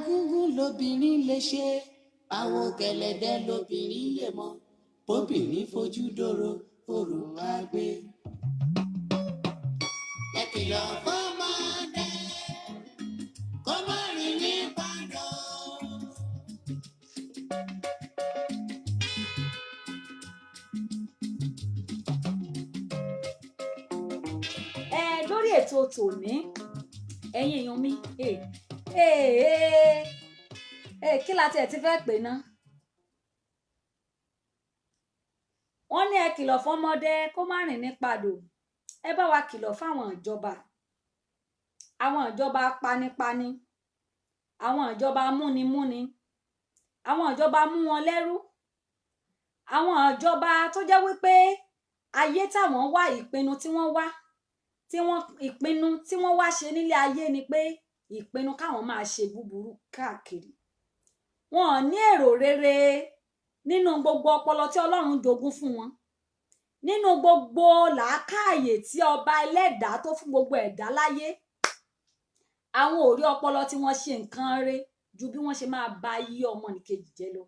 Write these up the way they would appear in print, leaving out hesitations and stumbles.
Gúngún lobìnrin lè ṣe, àwo gẹ̀lẹ̀dẹ́ lobìnrin lè mọ, bóbìnrin fojú dòrò òrò á gbé. Ẹ kìlọ̀ fọ́mọdé kó má rìn ní pàdó. Ẹ lórí ètò tòní, ẹ̀yin èèyàn mi, ẹ ẹ ẹ kí la tiẹ̀ ti fẹ́ pè ná? Wọ́n ní ẹ kìlọ̀ fọ́mọdé kó má rìn ní padò. Ẹ bá wa kìlọ̀ fáwọn ìjọba, àwọn ìjọba panipani, àwọn ìjọba múnimúni, àwọn ìjọba mú wọn lẹ́rú, àwọn ìjọba tó jẹ́ wípé ayé táwọn wá, ìpinnu tí wọ́n wá, tí wọ́n ìpinnu tí wọ́n wá ṣe nílé ayé ni pé ìpinnu káwọn máa ṣe búburú káàkiri. Wọn ò ní èrò rere nínú gbogbo ọpọlọ tí Ọlọ́run jogún fún wọn, nínú gbogbo làákàyè tí ọba ẹlẹ́dàá tó fún gbogbo ẹ̀dá láyé. Àwọn ò rí ọpọlọ tí wọ́n ṣe nǹkan re ju bí wọ́n ṣe máa ba ayé ọmọnìkejì jẹ́ lọ.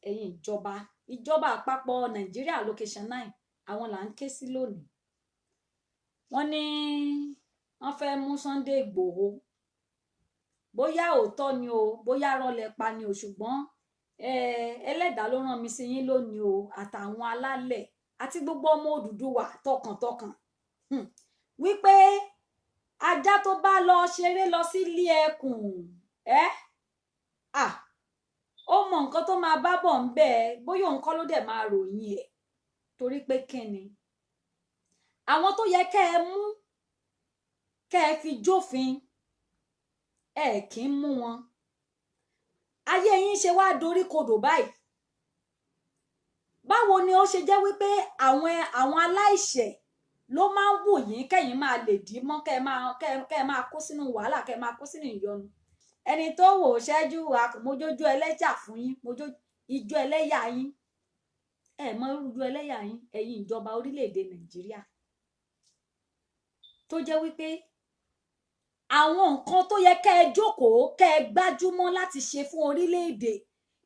Ẹ̀yin ìjọba, ìjọba àpapọ̀ Nàìjíríà, location 9, àwọn là ń ké sí lónìí. Wọ́n ní wọ́n fẹ́ mú Sunday Ìgbòho. Bóyá òótọ́ ni o, bóyá rọlẹ̀ pa ni o, ṣùgbọ́n ẹlẹ́dàá ló rán mi sí yín lónìí o, àtàwọn alálẹ̀ àti gbogbo ọmọ Odùduwà tọkàntọkàn, wípé ajá tó bá lọ ṣeré lọ sílé ẹkùn, ẹ à ó mọ nǹkan tó máa bá bọ̀ ń bẹ́ẹ̀, bóyá òun kọ́ ló dẹ̀ máa ròyìn ẹ̀. Torí pé kí ni àwọn tó yẹ kẹ́ ẹ mú, kẹ́ ẹ fi jófin, ẹ kì í mú wọn. Ayé yín ṣe wá dorí kodò báyìí. Báwo ni ó ṣe jẹ́ wípé àwọn aláìṣẹ̀ ló máa ń wù yín kẹ́yìn máa lè dì mọ́, kẹ́ ẹ máa kó sínú wàhálà, kẹ́ ẹ máa kó sínú ìyọnu? Ẹni tó wò ó ṣẹ́jú mojójú ẹlẹ́jà fún yín, mojójú ijó ẹlẹ́yà yín. Ẹ mọ irú ijó ẹlẹ́yà yín, ẹ̀yin ìjọba orílẹ̀-èdè Nàìjíríà, tó jẹ́ wípé àwọn nǹkan tó yẹ kẹ́ ẹ jókòó, kẹ́ ẹ gbájúmọ́ láti ṣe fún orílẹ̀-èdè,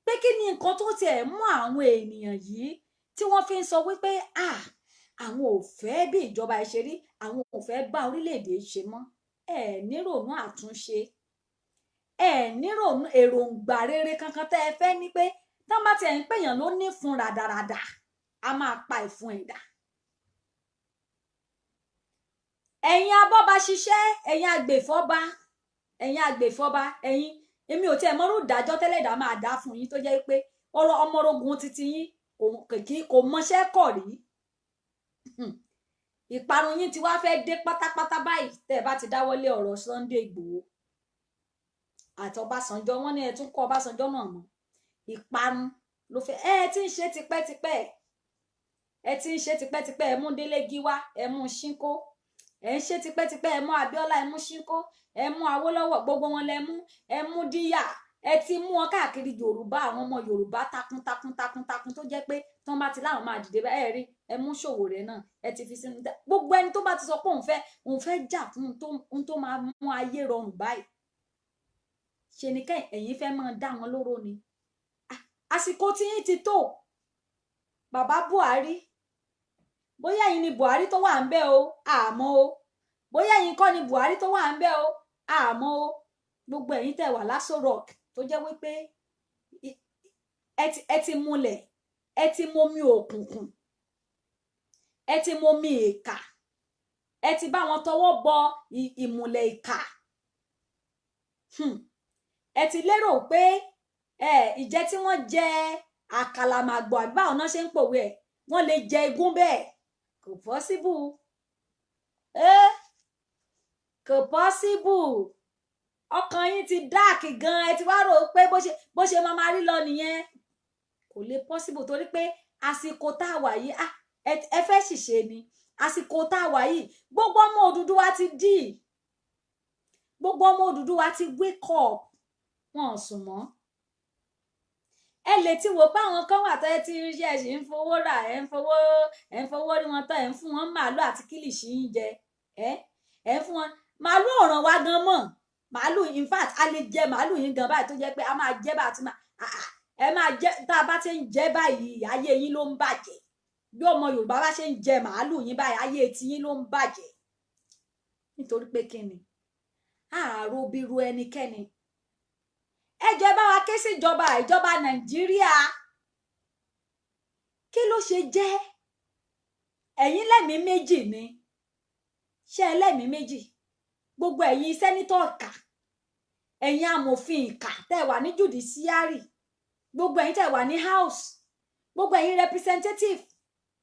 pé kí ni nǹkan tó tiẹ̀ mú àwọn ènìyàn yìí tí wọ́n fi ń sọ wípé ah, àwọn ò fẹ́ bí ìjọba ẹ ṣe rí, àwọn ò fẹ́ bá orílẹ̀-èdè ṣe mọ́. Ẹ nírònú àtúnṣe, ẹ nírònú èròǹgbà rere kankan tẹ́ ẹ fẹ́ ní, pé tán bá tiẹ̀ ń pèèyàn ló ní fún ràdàràdà, a máa pa ìfun ẹ̀dá. Ẹ̀yin abọ́ba ṣiṣẹ́, ẹ̀yin agbèfọ́ba, ẹ̀yin agbèfọ́ba, ẹ̀yin, èmi ò tiẹ̀ mọ́rú ìdájọ́ tẹ́lẹ̀dá máa dá fún yín, tó jẹ́ pé ọ̀rọ̀ ọmọrogùn titi yín kò mọṣẹ́ kọ̀ rí. Ìparun yín ti wá fẹ́ dé pátápátá báyìí tẹ́ ẹ bá ti dáwọ́lé ọ̀rọ̀ Sunday Ìgbòho àti Ọbásanjọ́. Wọ́n ní ẹ tún kọ́ Ọbásanjọ́ náà mọ́. Ìparun ló fẹ́. Ẹ ti ń ṣe tipẹ́tipẹ́, ẹ ti ń ṣe tipẹ́tipẹ́. Ẹ mú Délé Gíwá, ẹ mú Ṣínkó. Ẹ ń ṣe tipẹ́tipẹ́. Ẹ mú Abíọ́lá, ẹ mú Ṣínkó, ẹ mú Awólọ́wọ̀, gbogbo wọn lẹ mú, ẹ mú Díyà. Ẹ ti mú wọn káàkiri Yorùbá, àwọn ọmọ Yorùbá takun takun takun takun, tó jẹ́ pé tí wọ́n bá ti láwọn máa dìde, ẹ rí ẹ mú Ṣòwòrẹ́ náà, ẹ ti fi sínú gbogbo ẹni tó bá ti sọ pé òun fẹ́ jà fún ohun tó máa mú ayé rọrùn báyìí. Ṣe ni kẹ́ ẹ̀yin fẹ́ máa dá wọn lóró ni. Àsìkò tí yín ti tó, bàbá Buhari. Bóyá ẹ̀yin ni Buhari tó wà ń bẹ̀ o, àmọ́ o, bóyá ẹ̀yin kọ́ ni Buhari tó wà ń bẹ̀ o, àmọ́ o, gbogbo ẹ̀yin tẹ́ wà l'Aso Rock, tó jẹ́ wípé ẹ ti múlẹ̀, ẹ ti momi òkùnkùn, ẹ ti momi ìkà, ẹ ti bá wọn tọwọ́ bọ ìmùlẹ̀ ìkà. Ẹ ti lérò pé ẹ ìjẹ tí wọ́n jẹ àkàlàmàgbò, àbí báwọn náà ṣe ń pòwe ẹ̀, wọ́n lè jẹ igún bẹ́ẹ̀. Kò possible, ẹ kò possible. Ọkàn yín ti dark gan. Ẹ ti wá rò pé bó ṣe máa máa rí lọ nìyẹn. Kò lè possible, torí pé àsìkò tá a wà yìí, ah, ẹ fẹ́ ṣìṣe ni. Àsìkò tá a wà yìí, gbogbo ọmọ Odùduwà ti dì, gbogbo ọmọ Odùduwà ti wake up, wọn ò sùn mọ́. Ẹ lè ti wò pé àwọn kan wà tó ẹ ti rí, ẹ sì ń fowó rà, ẹ ń fowó rí wọn tán, ẹ ń fún wọn màálù àti kílìṣì ń jẹ, ẹ ń fún wọn màálù. Ọ̀ràn wa gan mọ̀. Màálù, in fact, a lè jẹ màálù yín gan báyìí, tó jẹ́ pé a máa jẹ bá àti máa ẹ máa jẹ. Tá a bá ti ń jẹ báyìí, ayé yín ló ń bàjẹ́. Bí ọmọ Yorùbá bá ṣe ń jẹ màálù yín báyìí, ayé tiyín ló ń bàjẹ́. Nítorí pé kí ni? Ààrò bírú ẹnikẹ́ni. Ẹ jẹ́ bá wa ké sí ìjọba Nàìjíríà. Kí ló ṣe jẹ́ ẹ̀yin lẹ́mìí méjì ni? Ṣé ẹlẹ́mìí méjì? Gbogbo ẹ̀yin senator ìkà, ẹ̀yin amòfin ìkà tẹ́ wà ní judiciary, gbogbo ẹ̀yin tẹ́ wà ní house, gbogbo ẹ̀yin representative,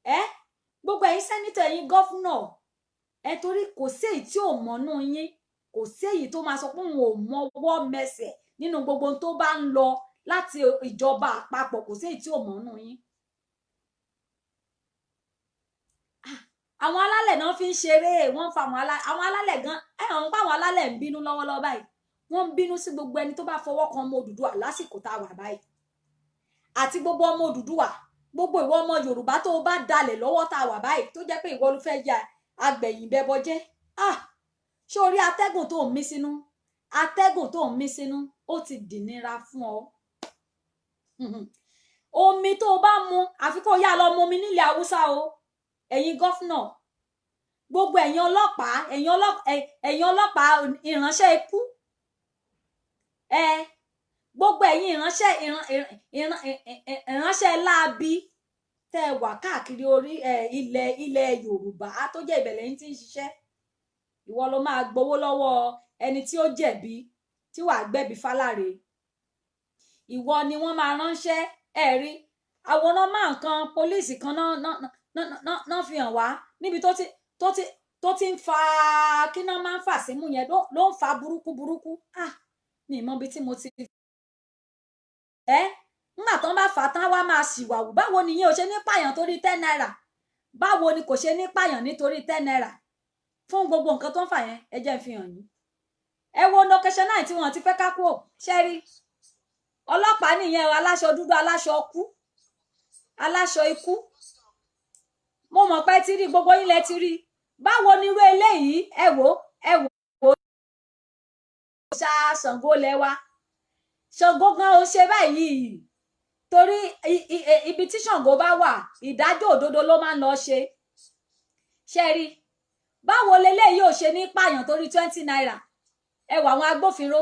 ẹ gbogbo ẹ̀yin senator, ẹ̀yin governor, ẹ torí kò sí èyí tí ò mọ̀nú yín, kò sí èyí tó máa sọ pé òun ò mọwọ́ mẹsẹ̀ nínú gbogbo ohun tó bá ń lọ láti ìjọba àpapọ̀. Kò sí èyí tí ò mọ̀nú yín. Àwọn alálẹ̀ náà fi ń ṣeré. Wọ́n ń fa àwọn alálẹ̀ gan. Ẹ hàn pa àwọn alálẹ̀ ń bínú lọ́wọ́lọ́wọ́ báyìí. Wọ́n ń bínú sí gbogbo ẹni tó bá fọwọ́ kan ọmọ Odùduwà lásìkò tá a wà báyìí, àti gbogbo ọmọ Odùduwà, gbogbo ìwọ ọmọ Yorùbá tó o bá dalẹ̀ lọ́wọ́ tá a wà báyìí, tó jẹ́ pé ìwọ ló fẹ́ ya agbẹ̀yìn bẹbọ jẹ́. Ah, ṣé orí atẹ́gùn tó ń mí sínú, atẹ́gùn tó ń mí sínú, ó ti dìnira fún ọ. Omi tó o bá mu, àfi kó o yá lọ mu omi nílẹ̀ Haúsá o. Ẹ̀yin governor, gbogbo ẹ̀yin ọlọ́pàá, ẹ̀yin ọlọ́pàá ìránṣẹ́ ikú, ẹ gbogbo ẹ̀yin ìránṣẹ́ ìránṣẹ́ láabi tẹ́ ẹ wà káàkiri orí ẹ ilẹ̀ Yorùbá, tó jẹ́ ìbẹ̀lẹ̀ yín tí ń ṣiṣẹ́. Ìwọ ló máa gbowó lọ́wọ́ ẹni tí ó jẹ̀bi, tí wàá gbẹ̀bí fáláre. Ìwọ ni wọ́n máa ránṣẹ́. Ẹ rí àwòrán máa nǹkan pólíìsì kan náà fi hàn wá níbi tó ti ń fa kí náà máa ń fà símú yẹn, ló ń fa burúkú burúkú. Ah, mi mọ ibi tí mo ti ẹ ńgbà tán bá fà á tán, wá máa ṣìwàwù. Báwo ni ìyẹn ò ṣe ní pààyàn torí ₦10? Báwo ni kò ṣe ní pààyàn nítorí ₦10 fún gbogbo nǹkan tó ń fà yẹn? Ẹ jẹ́ n fi hàn yín. Ẹ wo location náà tí wọ́n ti fẹ́ ká kúrò. Ṣẹ́rí ọlọ́pàá nìyẹn o, aláṣọ dúdú, aláṣọ kú, aláṣọ ikú. Mo mọ̀ pé ti rí, gbogbo yín lẹ ti rí. Báwo ni irú eléyìí? Ẹ wò, ẹ wò ó. Ṣá Ṣàngó lẹ́wà, Ṣàngó gan ó ṣe báyìí, torí ibi tí Ṣàngó bá wà, ìdájọ́ òdodo ló máa ń lọ ṣe. Ṣe rí báwo leléyìí ò ṣe ní pààyàn torí ₦20? Ẹ wà àwọn agbófinró,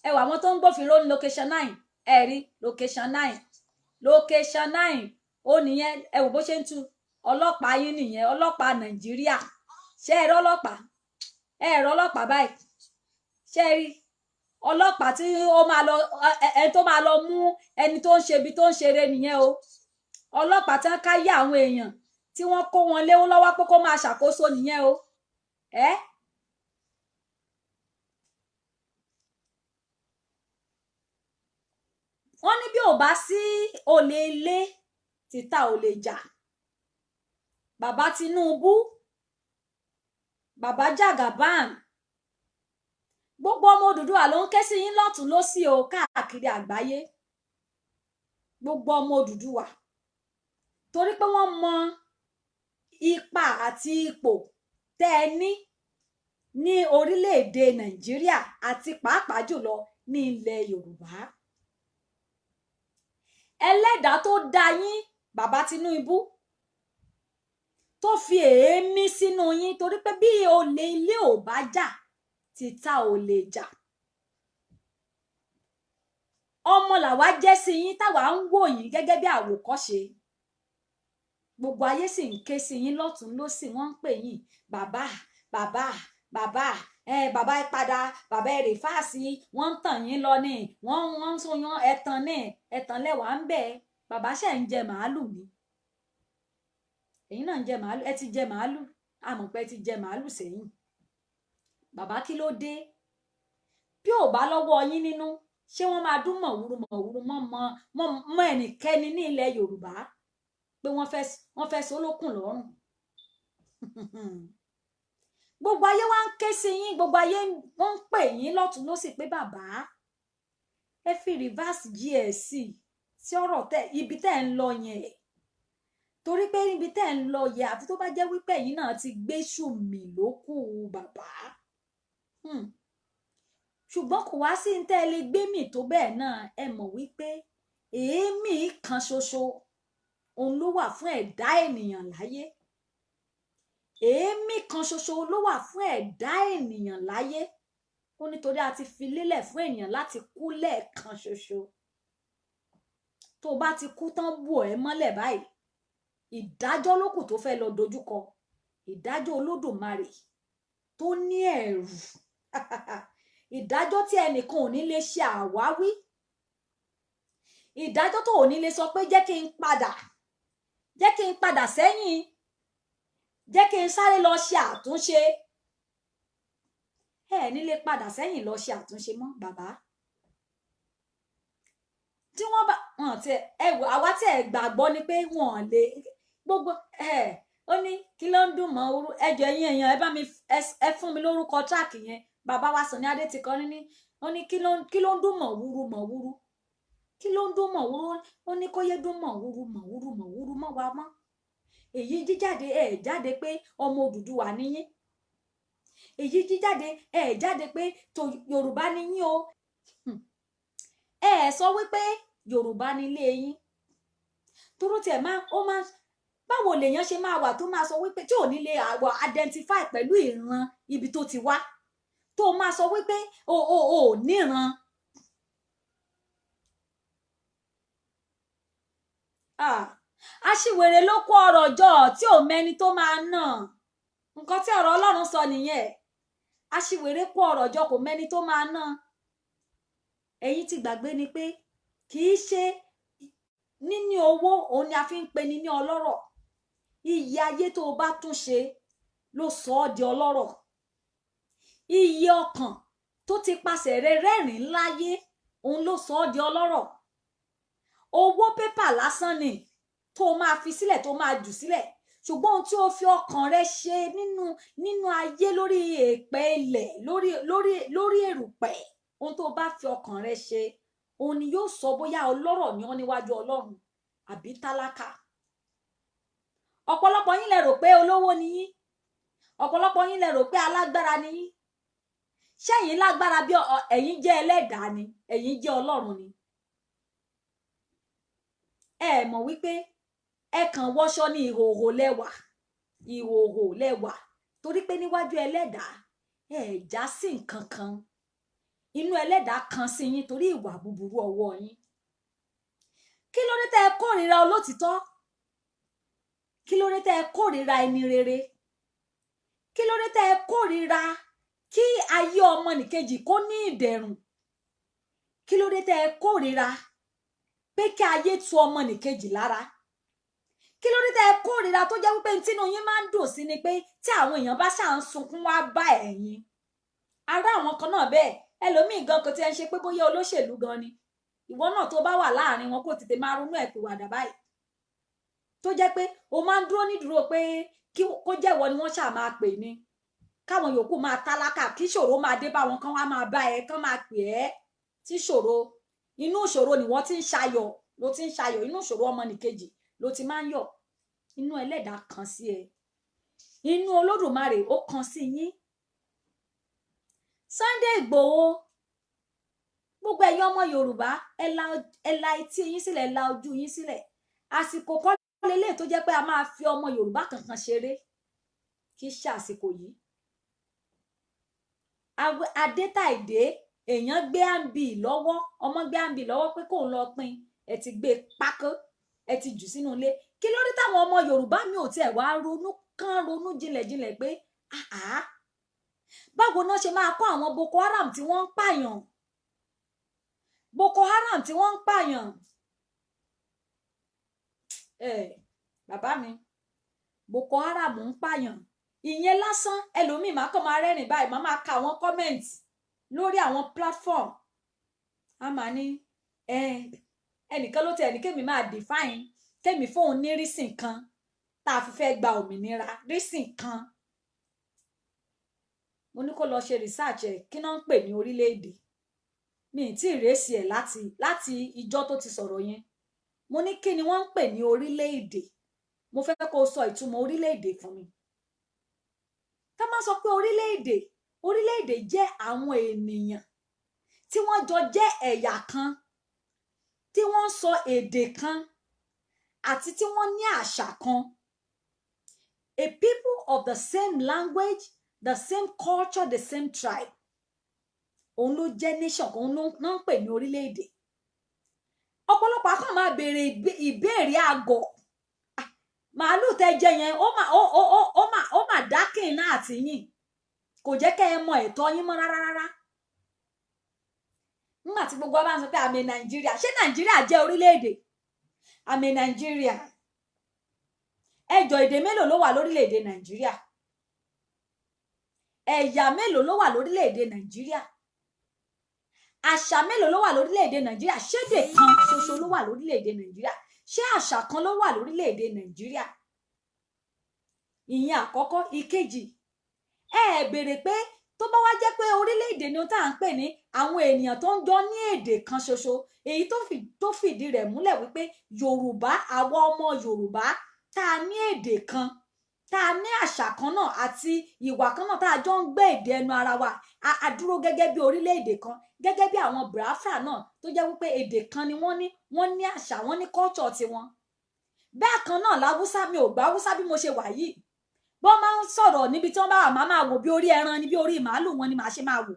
ẹ wà àwọn tó ń gbófinró ní location nine. Ẹ rí location nine, location nine ó nìyẹn. Ẹ wò bó ṣe ń tu ọlọ́pàá yín nìyẹn, ọlọ́pàá Nàìjíríà. Ṣé ẹ rí ọlọ́pàá? Ẹ rí ọlọ́pàá báyìí? Ṣé ẹ rí ọlọ́pàá tí ó máa lọ, ẹ tó máa lọ mú ẹni tó ń ṣe ibi tó ń ṣeré nìyẹn o? Ọlọ́pàá tí wọ́n ká yá àwọn èèyàn, tí wọ́n kó wọn léwó lọ́wọ́ pé kó máa ṣàkóso nìyẹn o. Ẹ wọ́n ní bí ò bá sí olè ilé, títà ò lè jà. Bàbá Tinubu, bàbá Jagaban, gbogbo ọmọ Odùduwà ló ń ké sí yín lọ́tún lósì o, káàkiri àgbáyé, gbogbo ọmọ Odùduwà, torí pé wọ́n mọ ipa àti ipò tẹ́ ẹ ní ní orílẹ̀-èdè Nàìjíríà, àti pàápàá jùlọ ní ilẹ̀ Yorùbá. Ẹlẹ́dàá tó dá yín, bàbá Tinubu, tó fi èémí sínú yín, torí pé bí olè ilé ò bá jà, títà ò lè jà. Ọmọ làwa jẹ́ sí yín, táwa ń wò yín gẹ́gẹ́ bí àwòkọ́ṣe. Gbogbo ayé sì ń ké sí yín lọ́tún lósì, wọ́n ń pè yín bàbá, bàbá, bàbá, ẹ bàbá, ẹ padà, bàbá, ẹ reverse. Wọ́n ń tàn yín lọ ní wọ́n ń sún yán ẹ̀tàn ní ẹ̀tàn lẹ́wàá ń bẹ̀. Bàbá ṣe ń jẹ màálù ni, ẹ̀yin náà ń jẹ màálù. Ẹ ti jẹ màálù, àmọ̀ pé ẹ ti jẹ màálù sẹ́yìn. Bàbá, kí ló dé? Bí ò bá lọ́wọ́ yín nínú, ṣé wọ́n máa dún mọ̀wúrú mọ̀wúrú mọ́ mọ́ mọ́ ẹnikẹ́ni ní ilẹ̀ Yorùbá pé wọ́n fẹ́ sólókùn lọ́rùn? Gbogbo ayé wa ń ké sí yín, gbogbo ayé wọ́n ń pè yín lọ́tún lósì pé bàbá, ẹ fi reverse gear sí tí ọ̀rọ̀ tẹ ibi tẹ́ ń lọ yẹn, torí pé ibi tẹ́ ń lọ yẹn, àfi tó bá jẹ́ wípé ẹ̀yin náà ti gbé ṣùmí lókù bàbá. Ṣùgbọ́n kò wá sí ní tẹ́ ẹ lè gbé mì tó bẹ́ẹ̀ náà. Ẹ mọ̀ wípé èémì kan ṣoṣo òun ló wà fún ẹ̀dá ènìyàn láyé. Èémí kan ṣoṣo ló wà fún ẹ̀dá ènìyàn láyé. Ó nítorí a ti fi lélẹ̀ fún ènìyàn láti kú lẹ́ẹ̀kan ṣoṣo. Tó o bá ti kú tán, bò ẹ́ mọ́lẹ̀ báyìí, ìdájọ́ ló kù tó fẹ́ lọ dojúkọ, ìdájọ́ Olódùmarè tó ní ẹ̀rù, ìdájọ́ tí ẹnìkan ò ní lè ṣe àwáwí, ìdájọ́ tó ò ní lè sọ pé jẹ́ kí n padà, jẹ́ kí n padà sẹ́yìn, jẹ́ kí n sáré lọ ṣe àtúnṣe. Ẹ ní lè padà sẹ́yìn lọ ṣe àtúnṣe mọ́. Bàbá tí wọ́n bá wọn ti ẹ wò, àwa tí ẹ gbàgbọ́ ni pé wọ́n lè gbogbo ẹ. Ó ní kí ló ń dùn mọ́ orú ẹjọ́ ẹ̀yin èèyàn, ẹ bá mi, ẹ fún mi lórúkọ track yẹn. Bàbá wa Sunny Adé ti kọrin ní, ó ní kí ló ń dùn mọ́ wúrú mọ́ wúrú, kí ló ń dùn mọ́ wúrú? Ó ní kó yé dùn mọ́ wúrú mọ́ wúrú mọ́ wúrú mọ́ wa mọ́. Èyí jíjáde ẹ jáde pé ọmọ Odùduwà níyín, èyí jíjáde ẹ jáde pé tó Yorùbá níyín o. Ẹ sọ wípé Yorùbá nílé yín toró tiẹ̀ máa ó máa. Báwo lèèyàn ṣe máa wà tó máa sọ wípé tí ò ní lè àwọ̀ identify pẹ̀lú ìran ibi tó ti wá, tó máa sọ wípé o ò ò níran? Aṣiwèrè ló kó ọrọ̀ jọ tí ò mẹ́ni tó máa ná. Nǹkan tí ọ̀rọ̀ Ọlọ́run sọ nìyẹn. Aṣiwèrè kó ọrọ̀ jọ, kò mẹ́ni tó máa ná. Ẹ̀yin ti gbàgbé ni pé kì í ṣe níní owó òun ni a fi ń peni ní ọlọ́rọ̀. Iye ayé tó o bá tún ṣe ló sọ ọ́ di ọlọ́rọ̀. Iye ọkàn tó ti pasẹ̀ rẹ rẹ́rìn-ín láyé òun ló sọ ọ́ di ọlọ́rọ̀. Owó pépà lásán ni tó o máa fi sílẹ̀, tó o máa jù sílẹ̀, ṣùgbọ́n ohun tí o fi ọkàn rẹ ṣe nínú ayé, lórí èèpẹ̀ ilẹ̀, lórí lórí lórí èrùpẹ̀, ohun tó o bá fi ọkàn rẹ ṣe òun ni yóò sọ bóyá ọlọ́rọ̀ ni ọ́ níwájú Ọlọ́run àbí tálákà. Ọ̀pọ̀lọpọ̀ yín lẹ rò pé olówó ni yín, ọ̀pọ̀lọpọ̀ yín lẹ rò pé alágbára ni yín. Ṣẹ́yìn lágbára bí ẹ̀yin jẹ́ ẹlẹ́dàá ni, ẹ̀yin jẹ́ Ọlọ́run ni? Ẹ mọ̀ wípé ẹ kàn wọṣọ ní ìhòòhò lẹ́wà, ìhòòhò lẹ́wà, torí pé níwájú ẹlẹ́dàá ẹ já sí nǹkan kan. Inú ẹlẹ́dàá kan sí yín torí ìwà búburú ọwọ́ yín. Kí ló dé tẹ́ ẹ kórìíra olótìtọ́? Kí ló dé tẹ́ ẹ kórìíra ẹni rere? Kí ló dé tẹ́ ẹ kórìíra kí ayé ọmọnìkejì kó ní ìdẹ̀rùn? Kí ló dé tẹ́ ẹ kórìíra pé kí ayé tu ọmọnìkejì lára? Kí ló dé tẹ́ ẹ kórìíra tó jẹ́ wípé tínú yín máa ń dùn sí ni pé tí àwọn èèyàn bá ṣáà ń sunkún wá bá ẹ̀yin? Ará àwọn kan náà bẹ́ẹ̀, ẹlòmíì gan kò tiẹ̀ ń ṣe pé bóyá olóṣèlú gan ni. Ìwọ náà tó bá wà láàrin wọn, kó tètè máa ronú ẹ̀ pìwàdà báyìí, tó jẹ́ pé o máa ń dúró nídúró pé kó jẹ́wọ́ ni wọ́n ṣáà máa pè ní, káwọn yòókù máa tálákà, kí ṣòro máa dé bá wọn, kán wá máa bá ẹ, kán máa pè ẹ́. Tí ṣòro, inú ìṣòro ni wọ́n ti ń ṣayọ̀, ló ti ń ṣayọ̀. Inú ìṣòro ọmọnìkejì ló ti máa ń yọ̀. Inú ẹlẹ́dàá kan sí ẹ, inú Olódùmarè ó kan sí yín. Sunday Igboho, gbogbo ẹ̀yin ọmọ Yorùbá, ẹ la etí yín sílẹ̀, ẹ la ojú yín sílẹ̀. Àsìkò kọ́ lélẹ̀ tó jẹ́ pé a máa fi ọmọ Yorùbá kankan ṣeré. Kì í ṣe àsìkò yìí. Adétàìdé, èèyàn gbé àǹbì lọ́wọ́, ọmọ gbé àǹbì lọ́wọ́ pé kóun lọ pín, ẹ ti gbé pákó, ẹ ti jù sínú ilé. Kí ló dé táwọn ọmọ Yorùbá mi ò tiẹ̀ wá ronú kán ronú jinlẹ̀jinlẹ̀ pé àá, báwo náà ṣe máa kọ́ àwọn Boko Haram tí wọ́n ń pààyàn, Boko Haram tí wọ́n ń pààyàn? Bàbá mi, Boko Haram ń pààyàn, ìyẹn lásán ẹlòmíì máa kàn máa rẹ́rìn báyìí, máa máa ka àwọn comment lórí àwọn platform, a máa ní ẹnìkan ló tẹ ẹnì kémi máa define, kémi fóun ní reason kan tá a fi fẹ́ gba òmìnira, reason kan. Mo ní kó lọ ṣe research ẹ̀, kí náà ń pè ní orílẹ̀-èdè. Mi ì tí ì rèsì ẹ̀ láti ìjọ́ tó ti sọ̀rọ̀ yẹn. Mo ní kí ni wọ́n ń pè ní orílẹ̀-èdè? Mo fẹ́ kó o sọ ìtumọ̀ orílẹ̀-èdè fún mi. Ká má sọ pé orílẹ̀-èdè, orílẹ̀-èdè jẹ́ àwọn ènìyàn. tí wọ́n jọ jẹ́ ẹ̀yà kan, tí wọ́n ń sọ èdè kan, àti tí wọ́n ní àṣà kan. A people of the same language, the same culture, the same tribe, òun ló jẹ́ nation, òun ló ń pè ní orílẹ̀-èdè. Ọ̀pọ̀lọpọ̀ akàn máa béèrè ìbéèrè àgọ̀. Màálù tẹ jẹ yẹn, ó mà ó ó ó ó mà ó mà dákìn náà àti yìn, kò jẹ́ kẹ́ ẹ mọ ẹ̀tọ́ yín mọ́ rárá rárá. Nígbà tí gbogbo wa bá ń sọ pé àmì Nàìjíríà, ṣé Nàìjíríà jẹ́ orílẹ̀-èdè? Àmì Nàìjíríà, ẹjọ́, èdè mélòó ló wà lórílẹ̀-èdè Nàìjíríà? Ẹ̀yà mélòó ló wà lórílẹ̀-èdè Nàìjíríà? Àṣà mélòó ló wà lórílẹ̀-èdè Nàìjíríà? Ṣédè kan ṣoṣo ló wà lórílẹ̀-èdè Nàìjíríà? Ṣé àṣà kan ló wà lórílẹ̀-èdè Nàìjíríà? Ìyẹn àkọ́kọ́. Ìkejì, ẹ ẹ béèrè pé tó bá wá jẹ́ pé orílẹ̀-èdè ni tá à ń pè ní àwọn ènìyàn tó ń jọ ní èdè kan ṣoṣo, èyí tó fìdí rẹ̀ múlẹ̀ wípé Yorùbá, àwọn ọmọ Yorùbá tá a ní èdè kan, tá a ní àṣà kan náà àti ìwà kan náà, tá a jọ ń gbé èdè ẹnu ara wa, a dúró gẹ́gẹ́ bí orílẹ̀-èdè kan, gẹ́gẹ́ bí àwọn Biafra náà tó jẹ́ wípé èdè kan ni wọ́n ní, wọ́n ní àṣà, wọ́n ní culture tiwọn. Bẹ́ẹ̀ kan náà láwùsá. Mi ò gbọ́ Haúsá bí mo ṣe wà yìí. Bọ́n máa ń sọ̀rọ̀ níbi tí wọ́n bá wà, máa máa wò bí orí ẹran ni, bí orí màálù wọn ni màá ṣe máa wò.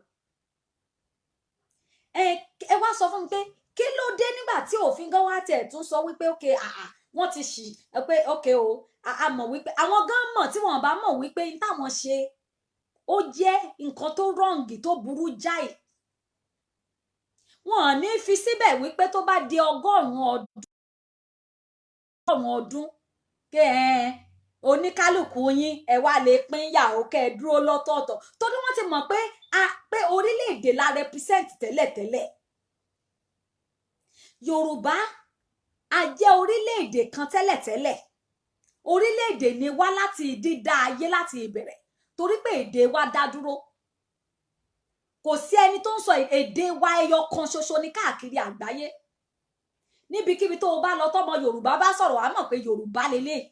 Ẹ wá sọ fún mi pé kí ló dé nígbà tí òfin gan wá tẹ̀ tún sọ wípé ókè àà, wọ́n ti ṣì pé ókè o, a mọ̀ wípé àwọn gan mọ̀, tí wọ́n bá mọ̀ wípé n táwọn ṣe ó jẹ́ nǹkan tó wrong, tó burú jáì, wọn ò ní fi síbẹ̀ wípé tó bá di 100 ọdún, 100 ọdún kẹ ẹ oníkálukú yín, ẹ wá lè pín yàwó, kẹ ẹ dúró lọ́tọ̀ọ̀tọ̀, torí wọ́n ti mọ̀ pé a pé orílẹ̀-èdè la represent tẹ́lẹ̀tẹ́lẹ̀. Yorùbá, a jẹ́ orílẹ̀-èdè kan tẹ́lẹ̀tẹ́lẹ̀. Orílẹ̀-èdè ni wá láti dídá ayé, láti ìbẹ̀rẹ̀, torí pé èdè wa dá dúró. Kò sí ẹni tó ń sọ èdè wa, ẹyọ kan ṣoṣo ní káàkiri àgbáyé. Níbikíbi tó o bá lọ, tọmọ Yorùbá bá sọ̀rọ̀, wàá mọ̀ pé Yorùbá lélẹ̀.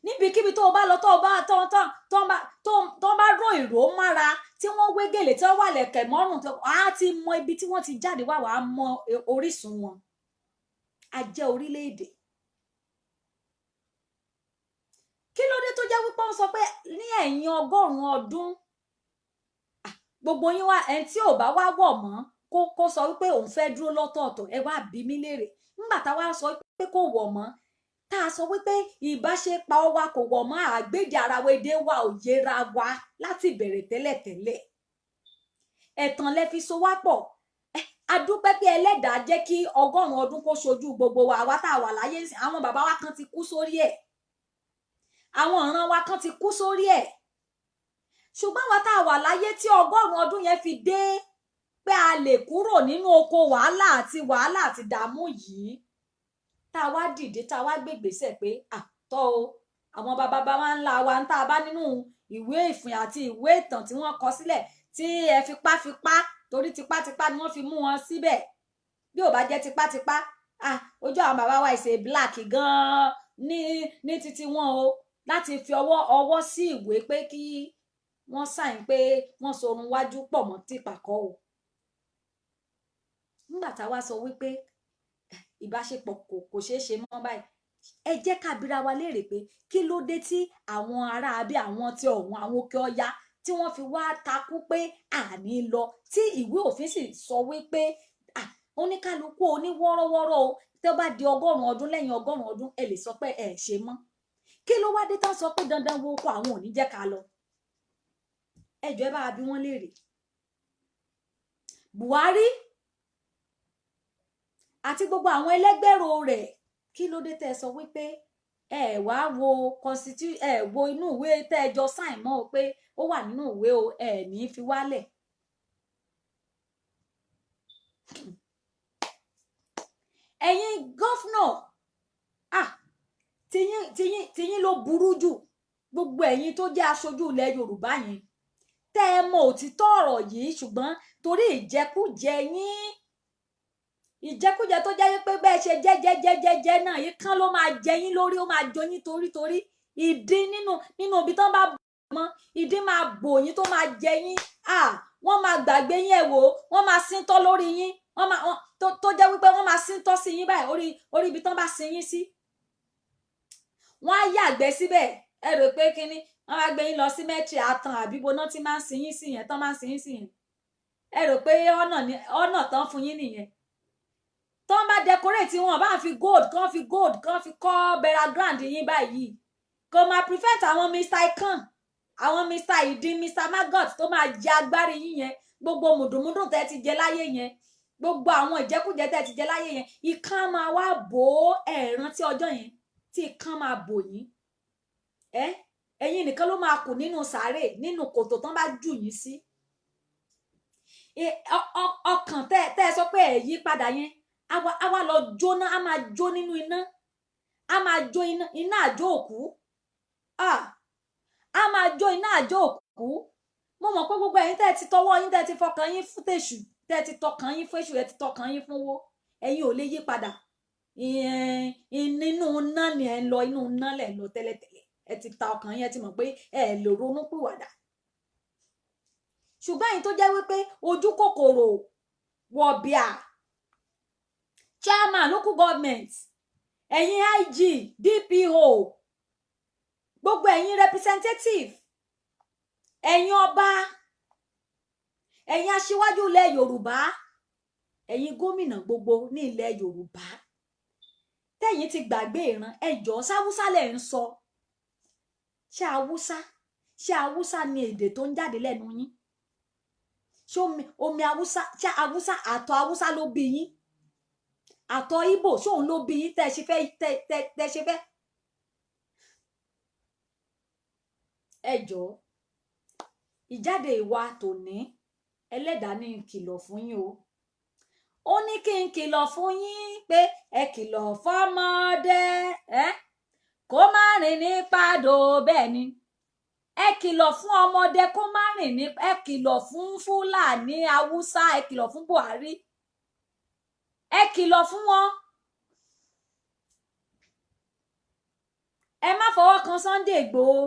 Níbikíbi tó o bá lọ, tó o bá tó tó tó bá tó tó bá ró ìró mára, tí wọ́n wé gèlè, tí wọ́n wà lẹ̀kẹ̀ mọ́rùn, á ti mọ ibi tí wọ́n ti jáde wá, wàá mọ orísun wọn. A jẹ́ orílẹ̀-èdè. Kí ló dé tó jẹ́ wípé wọ́n sọ pé ní ẹ̀yìn 100 ọdún, gbogbo yín wá, ẹni tí ò bá wá wọ̀ mọ́, kó sọ wípé òun fẹ́ dúró lọ́tọ̀ọ̀tọ̀? Ẹ wá bí mí léèrè, nígbà táwa sọ pé kò wọ̀ mọ́, tá a sọ wípé ìbáṣepọ̀ wa kò wọ̀ mọ́, àgbéjì ara wa, èdè wa ò yẹra wa láti bẹ̀rẹ̀ tẹ́lẹ̀tẹ́lẹ̀, ẹ̀tàn lẹ fi so wá pọ̀. A dúpẹ́ pé ẹlẹ́dàá jẹ́ kí 100 ọdún kó ṣojú gbogbo wa, àwa tá a wà láyé. Àwọn bàbá wa kan ti kú sórí ẹ̀, àwọn ìran wa kan ti kú sórí ẹ̀, ṣùgbọ́n àwa tá a wà láyé tí 100 ọdún yẹn fi dé, pé a lè kúrò nínú oko wàhálà àti dààmú yìí, tá a wá dìde, tá a wá gbègbèsè pé àtọ́ o, àwọn bàbá bàbá ńlá wa ń tá a bá nínú ìwé ìfìn àti ìwé ìtàn tí wọ́n kọ sílẹ̀, tí ẹ fipá fipá, torí tipátipá ni wọ́n fi mú wọn síbẹ̀. Bí ò bá jẹ́ tipátipá, ah, ojú àwọn bàbá wa ìṣe black gan-an ní títí wọn o, láti fi ọwọ́ ọwọ́ sí ìwé pé kí wọ́n sign pé wọ́n sorun wájú pọ̀ mọ́ tìpàkọ́ o. Nígbà táwa sọ wípé ìbáṣepọ̀ kò ṣeé ṣe mọ́ báyìí, ẹ jẹ́ ká bíra wa léèrè pé kí ló dé tí àwọn ará bí àwọn tí ọ̀hún, àwọn òkè ọya, tí wọ́n fi wá takú pé àní lọ, tí ìwé òfin sì sọ wípé oníkálukú oníwọ́rọ́wọ́rọ́ o, tó bá di 100 ọdún, lẹ́yìn 100 ọdún, ẹ lè sọ pé ẹ ṣe mọ́. Kí ló wá dé tán sọ pé dandan wo kó àwọn ò ní jẹ́ ká lọ? Ẹ jọ̀ọ́, ẹ bá wa bí wọ́n léèrè. Buhari àti gbogbo àwọn ẹlẹgbẹrò rẹ̀, kí ló dé tẹ́ ẹ sọ wípé ẹ wá wo constitution, ẹ wo inú ìwé tẹ́ ẹ jọ sign mọ́ o, pé ó wà nínú ìwé o, ẹ ní fi wálẹ̀? Ẹ̀yin governor, ah, tiyín tiyín tiyín ló burú jù. Gbogbo ẹ̀yin tó jẹ́ aṣojú ilẹ̀ Yorùbá yẹn, tẹ́ ẹ mọ òtítọ́ ọ̀rọ̀ yìí, ṣùgbọ́n torí ìjẹkújẹ yín, ìjẹkújẹ tó jẹ́ pé bẹ́ẹ̀ ṣe jẹ́ jẹ́ jẹ́ jẹ́ jẹ́ náà yìí kán ló máa jẹ yín lórí, ó máa jọ yín torí ìdí nínú ibi tán bá mọ́, ìdí máa bò yín tó máa jẹ yín. Ah, Wọ́n máa gbàgbé yín. Ẹ wò ó, wọ́n máa síntọ́ lórí yín. Wọ́n máa tó jẹ́ wípé wọ́n máa síntọ́ sí yín báyìí, orí ibi tán bá sin yín sí, wọ́n á yàgbẹ́ síbẹ̀. Ẹ rò pé kínní, wọ́n máa gbé yín lọ sí mẹ́tì àtàn àbíbo náà tí máa ń sin yín sí yẹn, tán máa ń sin yín sí yẹn. Ẹ rò pé ọ̀nà ni ọ̀nà tán fún yín nìyẹn. Tán bá decorate, wọn bá fi gold kán, fi gold kán fi kọ́ burial ground yín báyìí, kò máa prevent àwọn Mr Ikan, àwọn Mr Ìdín, Mr Maggot tó máa jẹ agbárí yín yẹn. Gbogbo mùdùmùdù tẹ́ ti jẹ láyé yẹn, gbogbo àwọn ìjẹkújẹ tẹ́ ti jẹ láyé yẹn, ikán máa wá bò ó. Ẹ rántí ọjọ́ yẹn tí ikán máa bò yín? Ẹ ẹ̀yin nìkan ló máa kù nínú sàárè, nínú kòtò tán bá jù yín sí. Ọkàn tẹ́ ẹ sọ pé ẹ yí padà yẹn, á wá lọ jóná, á máa jó nínú iná, á máa jó iná, iná àjò òkú. Á máa jó iná àjò òkú. Mo mọ̀ pé gbogbo ẹ̀yin tẹ́ ẹ ti tọwọ́ yín, tẹ́ ẹ ti fọkàn yín fún tèṣù, tẹ́ ẹ ti tọkàn yín fún èṣù, ẹ ti tọkàn yín fún owó, ẹ̀yin ò lè yí padà. Nínú iná ni ẹ ń lọ, inú iná lẹ̀ ń lọ tẹ́lẹ̀tẹ́lẹ̀. Ẹ ti ta ọkàn yín, ẹ ti mọ̀ pé ẹ lè ronú pìwàdà. Ṣùgbọ́n ẹ̀yin tó jẹ́ wípé ojú kòkòrò, wọ̀bìà, chairman local government, ẹ̀yin IG, DPO, gbogbo ẹ̀yin representative, ẹ̀yin ọba, ẹ̀yin aṣíwájú ilẹ̀ Yorùbá, ẹ̀yin gómìnà gbogbo ní ilẹ̀ Yorùbá, tẹ̀yin ti gbàgbé ìran, ẹ jọ̀ọ́, sáwúsá lẹ̀ ń sọ? Ṣé Haúsá ni èdè tó ń jáde lẹ́nu yín? Ṣé omi Haúsá, ṣé Haúsá, àtọ̀ Haúsá ló bí yín? Àtọ̀ Ìgbò, ṣé òun ló bí yín tẹ́ ẹ ṣe fẹ́ tẹ́ ẹ ṣe fẹ́? Ẹ jọ̀ọ́, ìjáde ìwà tòní, ẹlẹ́dàá ní n kìlọ̀ fún yín o. Ó ní kí n kìlọ̀ fún yín pé ẹ kìlọ̀ fọ́mọdé ẹ kó má rìn ní pàdó. Bẹ́ẹ̀ ni, ẹ kìlọ̀ fún ọmọdé kó má rìn ní, ẹ kìlọ̀ fún Fúlàní, Haúsá, ẹ kìlọ̀ fún Buhari, ẹ kìlọ̀ fún wọn. Ẹ má fọwọ́ kan Sunday Igboho,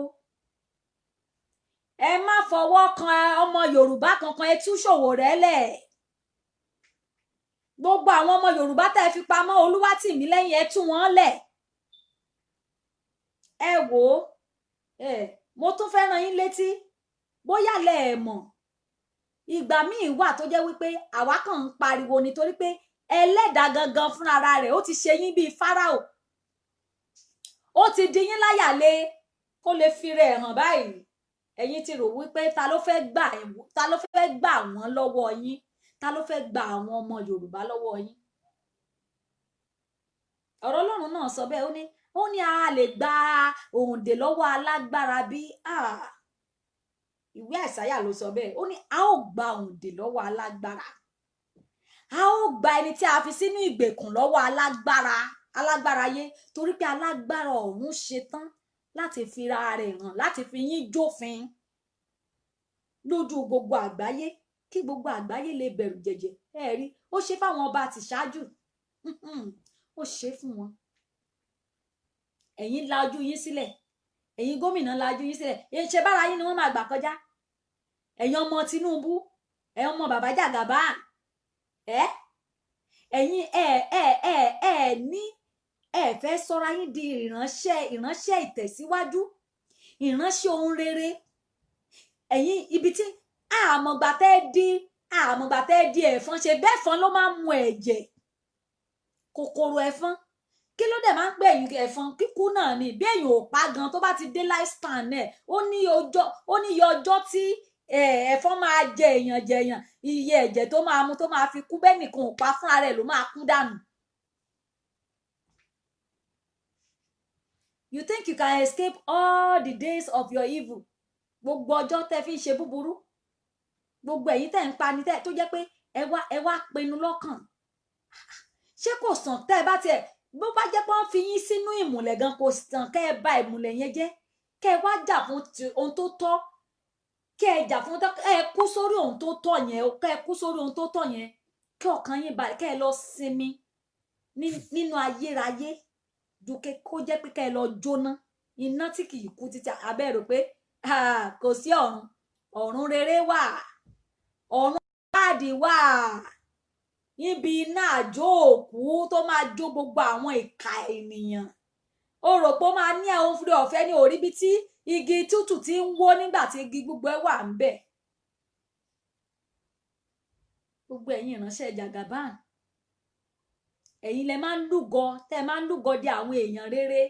ẹ má fọwọ́ kan ọmọ Yorùbá kankan. Ẹ tú Sowore lẹ̀. Gbogbo àwọn ọmọ Yorùbá tẹ́ ẹ fi pamọ́, Olúwatìmílẹ́yìn, ẹ tú wọn lẹ̀. Ẹ wò ó, ẹ mo tún fẹ́ rán yín létí, bóyá lẹ ẹ̀ mọ̀, ìgbà míì wà tó jẹ́ wípé àwa kàn ń pariwo nítorí pé ẹlẹ́dàá gangan fúnra rẹ̀ ó ti ṣe yín bíi Fáráò, ó ti di yín láyà lé kó lè fi rẹ̀ hàn báyìí. Ẹ̀yin ti rò wípé ta ló fẹ́ gbà wọ́n lọ́wọ́ yín? Ta ló fẹ́ gba àwọn ọmọ Yorùbá lọ́wọ́ yín? Ọ̀rọ̀ Ọlọ́run náà sọ bẹ́ẹ̀. Ó ní a lè gba òǹdè lọ́wọ́ alágbára bí. Ìwé Àìsáyà ló sọ bẹ́ẹ̀. Ó ní a ó gba òǹdè lọ́wọ́ alágbára, a ó gba ẹni tí a fi sínú ìgbèkùn lọ́wọ́ alágbára, alágbára yé, torí pé alágbára ọ̀run ṣetán láti fi ra rẹ̀ hàn, láti fi yín jófin lójú gbogbo àgbáyé, kí gbogbo àgbáyé lè bẹ̀rù jẹ̀jẹ̀. Ẹ rí, ó ṣe fáwọn ọba àtìṣáájú, ó ṣe fún wọn. Ẹ̀yin la ojú yín sílẹ̀, ẹ̀yin gómìnà la ojú yín sílẹ̀, ṣe bára yín ni wọ́n máa gbà kọjá. Ẹ̀yin ọmọ Tinubu, ẹ̀yin ọmọ bàbá Jàgàbá, ẹ ẹ̀yin ẹ ẹ ẹ ẹ ní ẹ fẹ́ sọra yín di ìránṣẹ́ ìtẹ̀síwájú, ìránṣẹ́ ohun rere. Ẹ̀yin ibi tí àmọ̀gbà tẹ́ di ẹ̀fọn, ṣe bẹ́ẹ̀ fọn ló máa ń mu ẹ̀jẹ̀, kòkòrò ẹ̀fọn. Kí ló dẹ̀ máa ń pè ẹ̀yìn ẹ̀fọn? Kíkú náà ni. Bí èèyàn ò pa gan, tó bá ti dé lifespan ẹ̀, ó ní iye ọjọ́ tí ẹ̀fọn máa jẹ èèyàn jẹ̀yàn, iye ẹ̀jẹ̀ tó máa mu tó máa fi kú. Bẹ́ẹ̀ nìkan ò pa, fúnra rẹ̀ ló máa kú dànù. You think you can escape all the days of your evil? Gbogbo ọjọ́ tẹ́ fi ń ṣe búburú, gbogbo ẹ̀yin tẹ́ ń pani, tẹ́ tó jẹ́ pé ẹ wá pinnu lọ́kàn, ṣé kò sàn tẹ́ ẹ bá tiẹ̀, bó bá jẹ́ pé wọ́n fi yín sínú ìmùlẹ̀ gan, kò sàn kẹ́ ẹ bà ìmùlẹ̀ yẹn jẹ́, kẹ́ ẹ wá jà fún ohun tó tọ́, kẹ́ ẹ jà fún, ẹ kú sórí ohun tó tọ́ yẹn, kẹ́ ẹ kú sórí ohun tó tọ́ yẹn, kí ọkàn yín balẹ̀, kẹ́ ẹ lọ sinmi nínú ayérayé, ju kó jẹ́ pé kẹ́ ẹ lọ jóná iná tí kì í kú títí. Abẹ́ rò pé kò sí ọ̀run, ọ̀run rere wà, Ọ̀run káàdì wà níbi iná àjò òkú tó máa jó gbogbo àwọn ìka ènìyàn. Ó rò pé ó máa ní àwọn oore ọ̀fẹ́ ní orí bí tí igi tútù ti ń wó nígbà tí igi gbogbo ẹ̀ wà ń bẹ̀. Gbogbo ẹ̀yin ìránṣẹ́ Jagaban, ẹ̀yin lẹ máa ń lúgọ, tẹ́ máa ń lúgọ di àwọn èèyàn rere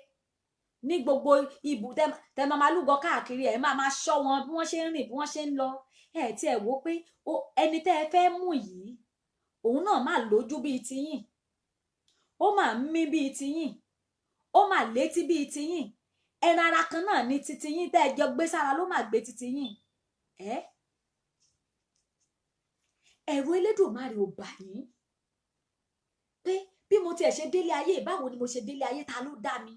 ní gbogbo ibù, tẹ́ máa máa lúgọ káàkiri, ẹ̀ máa máa ṣọ́ wọn bí wọ́n ṣe ń rìn, bí wọ́n ṣe ń lọ. Ẹ̀ tí ẹ̀ wò pé ẹni tẹ́ ẹ fẹ́ mú yìí, òun náà máa lójú bíi tiyín, ó máa ń mí bíi tiyín, ó máa létí bíi tiyín, ẹran ara kan náà ní titi yín tẹ́ ẹ jọ gbé sára ló máa gbé titi yín. Ẹ ẹ̀rù Elédùmarè ò bà yín pé bí mo tiẹ̀ ṣe délé ayé, báwo ni mo ṣe délé ayé, ta ló dá mi,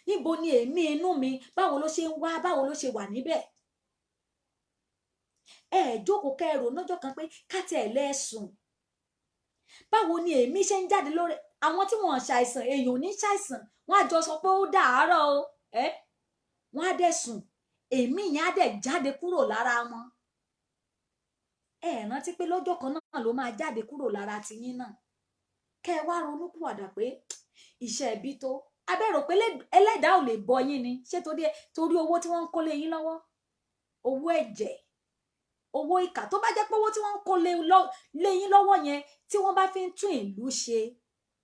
níbo ni èémí inú mi, báwo ló ṣe ń wá, báwo ló ṣe wà níbẹ̀? Ẹ jókòó kẹrò lọ́jọ́ kan pé ká tiẹ̀ lẹ́sùn, báwo ni èémí ṣe ń jáde lórí àwọn tí wọ́n ṣàìsàn? Èèyàn ò ní ṣàìsàn, wọ́n á jọ sọ pé ó dàárọ̀ o, ẹ wọ́n á dẹ̀ sùn, èémí yẹn á dẹ̀ jáde kúrò lára wọn. Ẹ rántí pé lọ́jọ́ kan náà ló máa jáde kúrò lára tiyín náà. Kẹ́ ẹ wá ronú kúwàdà pé iṣẹ́ ẹbí tó abẹ́rò pé ẹlẹ́dàá ò lè bọ yín ni. Ṣé torí owó tí wọ́n ń kó lé yín lọ́wọ́, owó ẹ̀jẹ̀, owó ìkà, tó bá jẹ́ pé owó tí wọ́n ń kó lé yín lọ́wọ́ yẹn tí wọ́n bá fi ń tún ìlú ṣe,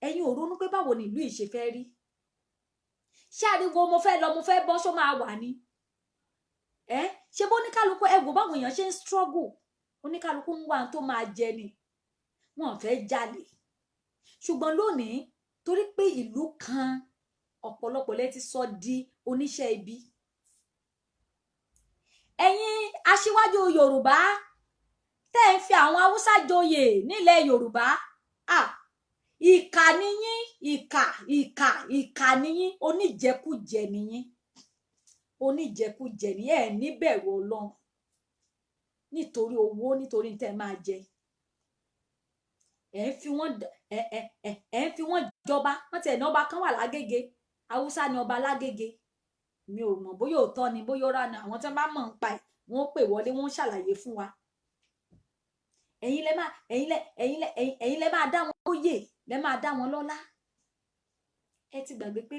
ẹ̀yin ò ronú pé báwo ni ìlú yìí ṣe fẹ́ rí? Ṣé ariwo mo fẹ́ lọ, mo fẹ́ bọ́ ṣó máa wà ní? Ẹ ṣe bó oníkálukú, ẹ wò báwọn èèyàn ṣe ń struggle, oníkálukú ń wá tó máa jẹ ni, wọn fẹ́ jalè. Ṣùgbọ́n lónìí, torí pé ìlú kan, ọ̀pọ̀lọpọ̀ lẹ ti sọ di oníṣẹ́ ibi. Ẹ̀yin aṣíwájú Yorùbá tẹ́ ń fi àwọn Haúsá joyè nílẹ̀ Yorùbá, ìkà niyín, ìkà, ìkà, ìkà niyín, oníjẹkújẹ niyín, oníjẹkújẹ ní. Ẹ níbẹ̀rù Ọlọ́run. Nítorí owó, nítorí tẹ́ máa jẹ, ẹ ń fi wọ́n ẹ ẹ ẹ ẹ ń fi wọ́n jọba. Wọ́n tiẹ̀ ní ọba kan wà lágége, Haúsá ni ọba lágége. Mi ò mọ̀ bóyá òótọ́ ni, bóyá ó rà ní. Àwọn tí wọ́n bá mọ̀ ń pa ẹ̀, wọ́n ó pè wọlé, wọ́n ó ṣàlàyé fún wa. Ẹ̀yin lẹ máa ẹ̀yin lẹ ẹ̀yin lẹ ẹ̀yin lẹ máa dá wọn lóyè, lẹ máa dá wọn lọ́lá. Ẹ ti gbàgbé pé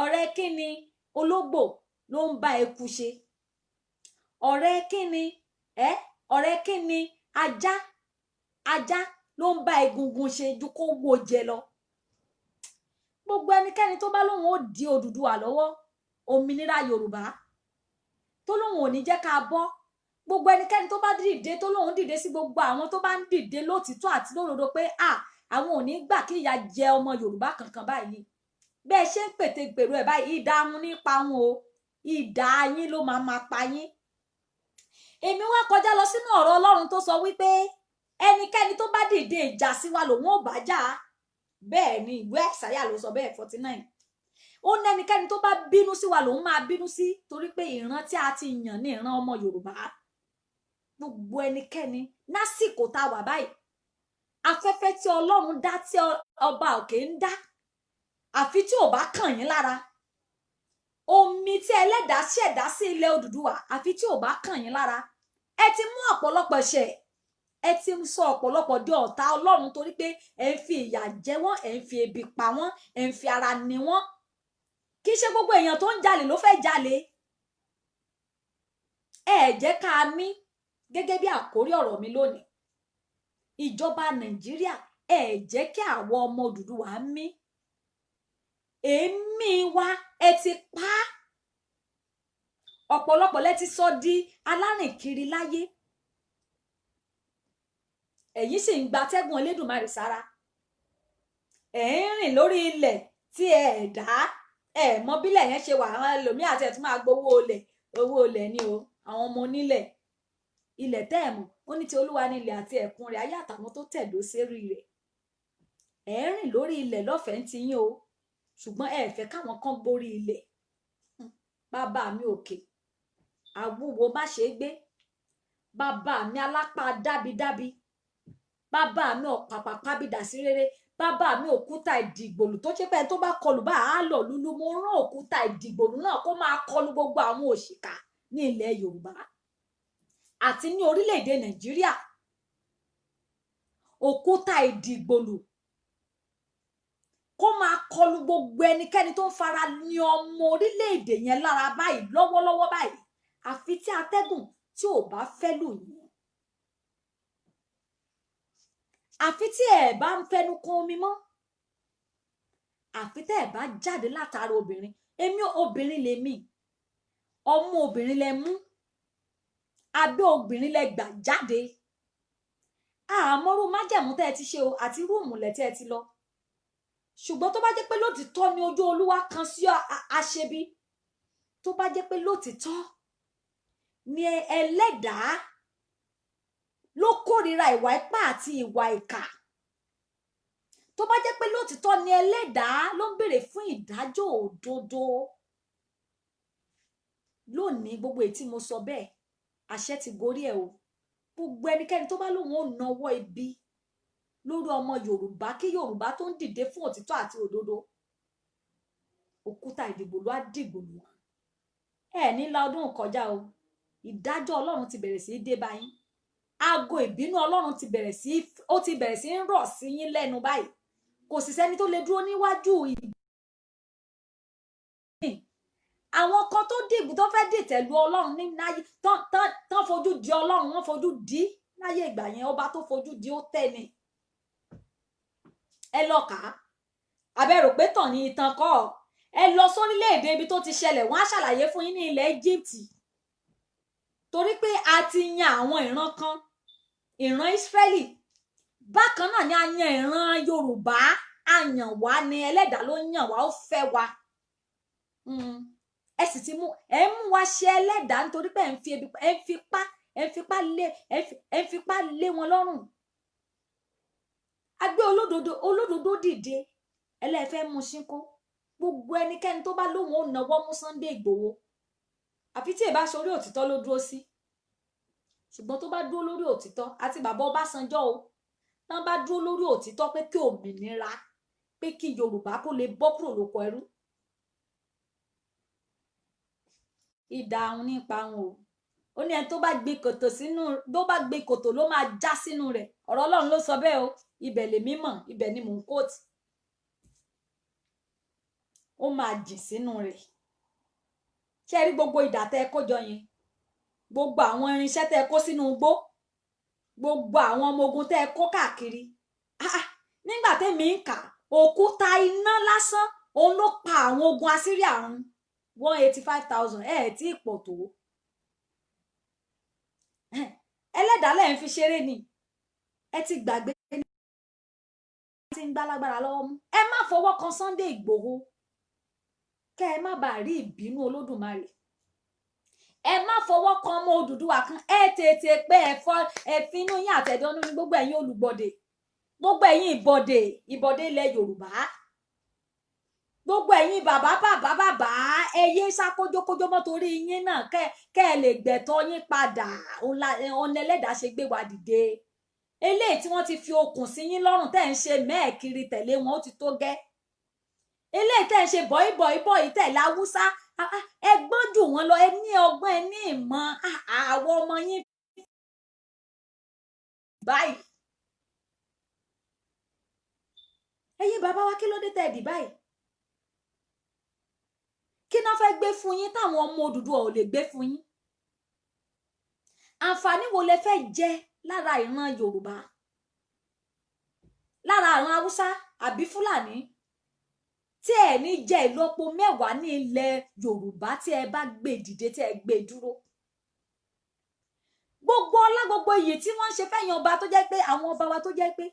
ọ̀rẹ́ kíni ológbò ló ń bá eku ṣe? Ọ̀rẹ́ kíni ẹ ọ̀rẹ́ kíni ajá ajá ló ń bá egungun ṣe ju kó wó jẹ lọ? Gbogbo ẹnikẹ́ni tó bá lóun ó di Odùduwà lọ́wọ́, òmìnira Yorùbá tó lóun ò ní jẹ́ ká bọ́, gbogbo ẹnikẹ́ni tó bá dìde, tó lóun dìde sí gbogbo àwọn tó bá ń dìde lótìtọ́ àti lódodo pé à àwọn ò ní gbà kí ìyà jẹ ọmọ Yorùbá kankan báyìí, bẹ́ẹ̀ ṣe ń pète gbèrò ẹ̀ báyìí, ìdààmú nípa wọn o, ìdá yín ló máa máa pa yín. Èmi wá kọjá lọ sínú ọ̀rọ̀ Ọlọ́run tó sọ wípé ẹnikẹ́ni tó bá dìde ìjà sí wa lòun ò bá jà. Bẹ́ẹ̀ ni, ìwé Àìsáyà ló sọ bẹ́ẹ̀, 49. Ó ní ẹnikẹ́ni tó bá bínú sí wa lòun máa bínú sí, torí pé ìran tí a ti yàn ní ìran ọmọ Yorùbá. Gbogbo ẹnikẹ́ni lásìkò tá a wà báyìí, afẹ́fẹ́ tí Ọlọ́run dá, tí ọba òkè ń dá, àfi tí ò bá kàn yín lára. Omi tí ẹlẹ́dàá ṣẹ̀dá sí ilẹ̀ Odùduwà, àfi tí ò bá kàn yín lára. Ẹ ti mú ọ̀pọ̀lọpọ̀ ṣẹ̀, ẹ ti ń sọ ọ̀pọ̀lọpọ̀ di ọ̀tá Ọlọ́run, torí pé ẹ ń fi ìyà jẹ wọ́n, ẹ ń fi ebi pa wọ́n, ẹ ń fi ara ní wọ́n. Kì í ṣe gbogbo èèyàn tó ń jalè ló fẹ́ jalè. Ẹ jẹ́ ká mí gẹ́gẹ́ bí àkórí ọ̀rọ̀ mi lónìí. Ìjọba Nàìjíríà, ẹ jẹ́ kí àwọn ọmọ Odùduwà mí èémí wa. Ẹ ti pa á, ọ̀pọ̀lọpọ̀ lẹ ti sọ di alárìnkiri láyé. Ẹ̀yin sì ń gbatẹ́gùn Elédùmarè sára, ẹ̀ ń rìn lórí ilẹ̀ tí ẹ dá, ẹ mọ bílẹ̀ yẹn ṣe wà. Àwọn ẹlòmíì àti ẹ̀ tún máa gbowó olẹ̀, owó olẹ̀ ni o. Àwọn ọmọ onílẹ̀, ilẹ̀ tẹ́ ẹ̀ mọ̀, ó ní ti Olúwa ní ilẹ̀ àti ẹ̀kún rẹ̀, ayé àtàwọn tó tẹ̀dó sérí rẹ̀. Ẹ̀ ń rìn lórí ilẹ̀ lọ́fẹ̀ẹ́ ń ti yín o, ṣùgbọ́n ẹ fẹ́ káwọn kan borí ilẹ̀. Bàbá mi òkè, àwúwo má ṣe é gbé. Bàbá mi alápá dábidábi, bàbá mi ọ̀pàpà pábídà sí rere, bàbá mi òkúta ìdìgbòlù tó ṣe pé tó bá kọlù bá a lọ lúlú. Mo rán òkúta ìdìgbòlù náà kó máa kọlù gbogbo àwọn òṣìkà ní ilẹ̀ Yorùbá. àti ní orílẹ̀-èdè Nàìjíríà. Òkúta ìdìgbòlù kó máa kọlu gbogbo ẹnikẹ́ni tó ń fara ní ọmọ orílẹ̀-èdè yẹn lára báyìí lọ́wọ́lọ́wọ́ báyìí, àfi tí atẹ́gùn tí ò bá fẹ́ lù yín, àfi tí ẹ bá ń fẹnu kan omi mọ́, àfi tẹ́ ẹ bá jáde látara obìnrin. Èmi obìnrin lèmi, ọmú obìnrin lẹ mú, abẹ́ obìnrin lẹ gbà jáde. Àmọ́rú májẹ̀mú tẹ́ ẹ ti ṣe o àti irú ìmùlẹ̀ tẹ́ ẹ ti lọ. Ṣùgbọ́n tó bá jẹ́ pé lótìtọ́ ni ojú Olúwa kan sí aṣebi, tó bá jẹ́ pé lótìtọ́ ni ẹlẹ́dàá ló kórìíra ìwà ipá àti ìwà ìkà, tó bá jẹ́ pé lótìtọ́ ni ẹlẹ́dàá ló ń béèrè fún ìdájọ́ òdodo lónìí, gbogbo èyí tí mo sọ bẹ́ẹ̀, àṣẹ ti gorí ẹ̀ o. Gbogbo ẹnikẹ́ni tó bá lóun ó nawọ́ ibi lórí ọmọ Yorùbá, kí Yorùbá tó ń dìde fún òtítọ́ àti òdodo, òkúta ìdìbò ló á dìgbò lù wọ́n. Ẹ ní la ọdún kọjá o, ìdájọ́ Ọlọ́run ti bẹ̀rẹ̀ sí í dé báyìí. Aago ìbínú Ọlọ́run ti bẹ̀rẹ̀ sí, ó ti bẹ̀rẹ̀ sí í rọ̀ sí yín lẹ́nu báyìí. Kò sì sẹ́ni tó lè dúró níwájú ìbínú. Àwọn kan tó dìbò tó fẹ́ dìtẹ̀ lu Ọlọ́run ní náyé tán fojú di Ọlọ́run, wọ́n fojú di láyé ìgbà yẹn. Ọba tó fojú di ó tẹ́ ni. Ẹ lọ kà á, abẹ́rò pé tàn ní ìtàn kọ́. Ẹ lọ sórílẹ̀-èdè ibi tó ti ṣẹlẹ̀, wọ́n á ṣàlàyé fún yín ní ilẹ̀ Egypt, torí pé a ti yan àwọn ìran kan, ìran Ísírẹ́lì. Bákan náà ni a yan ìran Yorùbá, a yàn wá ní ẹlẹ́dàá ló yàn wá, ó fẹ́ wa. Ẹ sì ti mú, ẹ ń mú wa ṣe ẹlẹ́dàá, nítorí pé ẹ ń fi ebi, ẹ ń fipá lé wọn lọ́rùn. A gbé olódodo, olódodo dìde, ẹlẹ́fẹ́ mú sínkó. Gbogbo ẹnikẹ́ni tó bá lóun ó nawọ́ mú Sunday Ìgbòho, àfi tí ìbá ṣorí òtítọ́ ló dúró sí. Ṣùgbọ́n tó bá dúró lórí òtítọ́, àti bàbá Ọbásanjọ́ o, tán bá dúró lórí òtítọ́ pé kí òmìnira, pé kí Yorùbá kó lè bọ́ kúrò lóko ẹrú, ìdá òun nípa òun o. Ó ní ẹni tó bá gbin kòtò sínú, tó bá gbin kòtò ló máa já sínú rẹ̀. Ọ̀rọ̀ Ọlọ́run ló sọ bẹ́ẹ̀ o. Ibẹ̀ lèmi mọ̀, ibẹ̀ ni mò ń kóòtù. Ó máa jìn sínú rẹ̀. Ṣé ẹ rí gbogbo ìdà tẹ́ ẹ kó jọ yẹn, gbogbo àwọn irinṣẹ́ tẹ́ ẹ kó sínú igbó, gbogbo àwọn ọmọ ogun tẹ́ ẹ kó káàkiri? Nígbà tẹ́mi ń kà, òkúta iná lásán òun ló pa àwọn ogun Asíríà run, 185,000. Ẹ̀ ẹ̀ tí ì pọ̀ tó. Ẹlẹ́dàá lẹ́ ń fi ṣeré ni. Ẹ ti gbàgbé ní ti ń gbálágbára lọ́wọ́ mú. Ẹ má fọwọ́ kan Sunday Ìgbòho, kẹ́ ẹ má bàa rí ìbínú Olódùmarè. Ẹ má fọwọ́ kan ọmọ Odùduwà kan. Ẹ tètè pé ẹ̀fọ́ ẹ̀fínú yín àtẹ̀dọ́nú ní gbogbo ẹ̀yin olùgbọ̀dè, gbogbo ẹ̀yin ìbọ̀dè, ìbọ̀dè ilẹ̀ Yorùbá, gbogbo ẹ̀yin bàbá bàbá bàbá, ẹ yé sá kójókójó mọ́ torí yín náà, kẹ́ ẹ lè gbẹ̀tọ́ yín padà. Òun ẹlẹ́dàá ṣe gbé wa dìde. Eléyìí tí wọ́n ti fi okùn sí yín lọ́rùn tẹ́ ń ṣe mẹ́ẹ̀kiri tẹ̀lé wọn, ó ti tó gẹ́. Eléyìí tẹ́ ń ṣe bọ́ì bọ́ì bọ́ì tẹ̀lé Haúsá, ẹ gbọ́n jù wọ́n lọ, ẹ ní ọgbọ́n, ẹ ní ìmọ̀. Àwọn ọmọ yín báyìí, ẹ̀yin bàbá wa, kí ló dé tẹ́ ẹ dì báyìí? Kí náà fẹ́ gbé fún yín táwọn ọmọ Odùduwà ò lè gbé fún yín? Àǹfààní wo lẹ fẹ́ jẹ lára ìran Yorùbá, lára àwọn Haúsá àbí Fúlàní, tí ẹ ní jẹ ìlọ́po mẹ́wàá ní ilẹ̀ Yorùbá tí ẹ bá gbé dìde, tí ẹ gbé dúró? Gbogbo ọlá, gbogbo iyì tí wọ́n ń ṣe fẹ́yìn ọba, tó jẹ́ pé àwọn ọba wa, tó jẹ́ pé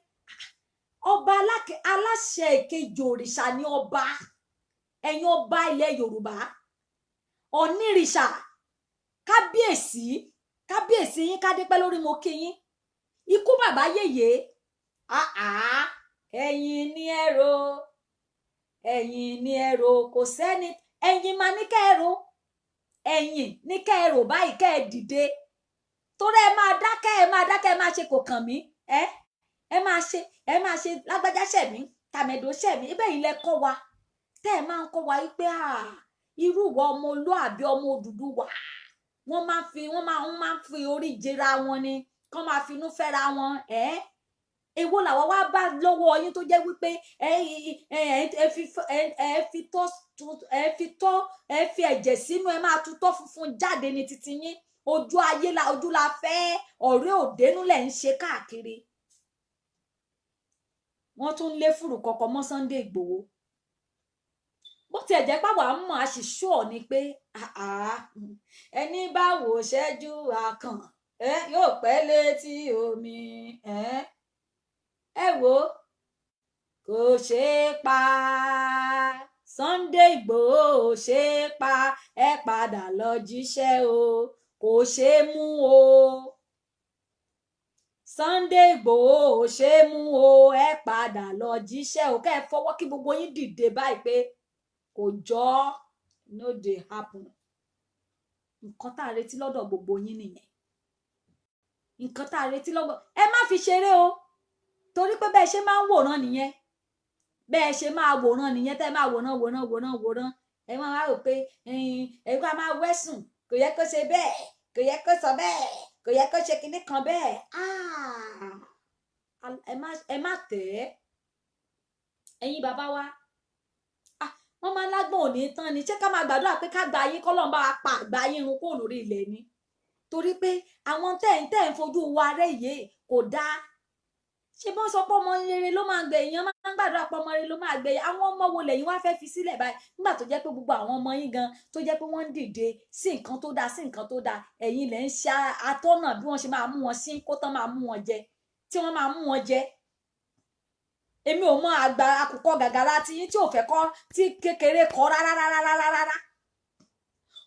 ọba aláṣẹ èkejì òrìṣà ni ọba, ẹ̀yin ọba ilẹ̀ Yorùbá, onírìṣà, kábíyèsí, kábíyèsí yín, kádépẹ́ lórí, mo kí yín. Ikú bàbá yèyé, ẹ̀yin ni ẹ rò, ẹ̀yin ni ẹ rò, kò sẹ́ni ẹ̀yin máa ní kẹ́ ẹ rò, ẹ̀yin ní kẹ́ ẹ rò báyìí, kẹ́ ẹ dìde, torí ẹ máa dákẹ́, ẹ máa dákẹ́, ẹ máa ṣe kò kàn mí, ẹ máa ṣe, ẹ máa ṣe lágbájá ṣẹ̀mí, tàmẹ̀dò ṣẹ̀mí. Ibẹ̀ yìí lẹ kọ́ wa, tẹ́ ẹ máa ń kọ́ wa wípé irú ìwọ ọmọ olóàbí, ọmọ Odùduwà, Wọ́n máa ń fi orí jẹra wọn ni, kán máa finú fẹ́ra wọn. Ẹ́ èwo làwọn wá bá lọ́wọ́ yín tó jẹ́ wípé ẹ ẹ ẹ fi ẹ ẹ fi tọ́ ẹ fi tọ́, ẹ fi ẹ̀jẹ̀ sínú, ẹ máa tutọ́ funfun jáde ní titi yín? Ojú ayé la ojú la fẹ́, ọ̀rẹ́ òdénú lẹ̀ ń ṣe káàkiri. Wọ́n tún lé fùrù kọ̀kọ̀ mọ́ Sunday Ìgbòho. Bó tiẹ̀ jẹ́ pàwọ́ àmọ́ àṣìṣọ́ ni pé ẹni bá wò ṣẹ́jú àkàn yóò pẹ́ létí omi. Ẹ wò, kò ṣeé pa. Sunday Ìgbòho ò ṣeé pa. Ẹ padà lọ jíṣẹ́ o, kò ṣeé mú o. Sunday Ìgbòho ò ṣeé mú o. Ẹ padà lọ jíṣẹ́ o. Kẹ́ ẹ fọwọ́ kí gbogbo yín dìde báyìí pé kò jọ, no dey happen. Nǹkan tá a retí lọ́dọ̀ gbogbo yín nìyẹn. Nǹkan tá a retí lọ́dọ̀, ẹ má fi ṣeré o, torí pé bẹ́ẹ̀ ṣe máa ń wòran nìyẹn. Bẹ́ẹ̀ ṣe máa wòran nìyẹn, tẹ́ máa wòran, wòran, wòran, wòran. Ẹ máa wá rò pé ẹ ká máa wẹ́sùn, kò yẹ kó ṣe bẹ́ẹ̀, kò yẹ kó sọ bẹ́ẹ̀, kò yẹ kó ṣe kinní kan bẹ́ẹ̀. Ẹ má tẹ̀ ẹ́. Ẹ̀yin bàbá wa, wọ́n máa ń lágbọ̀n òní tán ni. Ṣé ká máa gbàdúrà pé ká gba yín, kọ́lọ́n bá wa pa àgbà yín run kúrò lórí ilẹ̀ ni? Torí pé àwọn tẹ̀ ń fojú wa rẹ̀ yìí kò dáa. Ṣé bọ́n sọ pé ọmọ rere ló máa ń gbé? Èèyàn máa ń gbàdúrà pé ọmọ rere ló máa gbé. Àwọn ọmọ wo lẹ́yìn wá fẹ́ fi sílẹ̀ báyìí, nígbà tó jẹ́ pé gbogbo àwọn ọmọ yín gan tó jẹ́ pé wọ́n ń dìde sí nǹkan tó dáa, sí nǹkan tó dáa, ẹ̀yin lẹ́ ń ṣe atọ́nà bí wọ́n ṣe máa mú wọn sí kó tán, máa mú wọn jẹ, tí wọ́n máa mú wọn jẹ? Èmi ò mọ àgbà àkùkọ gàgàrà tí yín tí ò fẹ́ kọ́ tí kékeré kọ́ rárá rárá rárá rárá.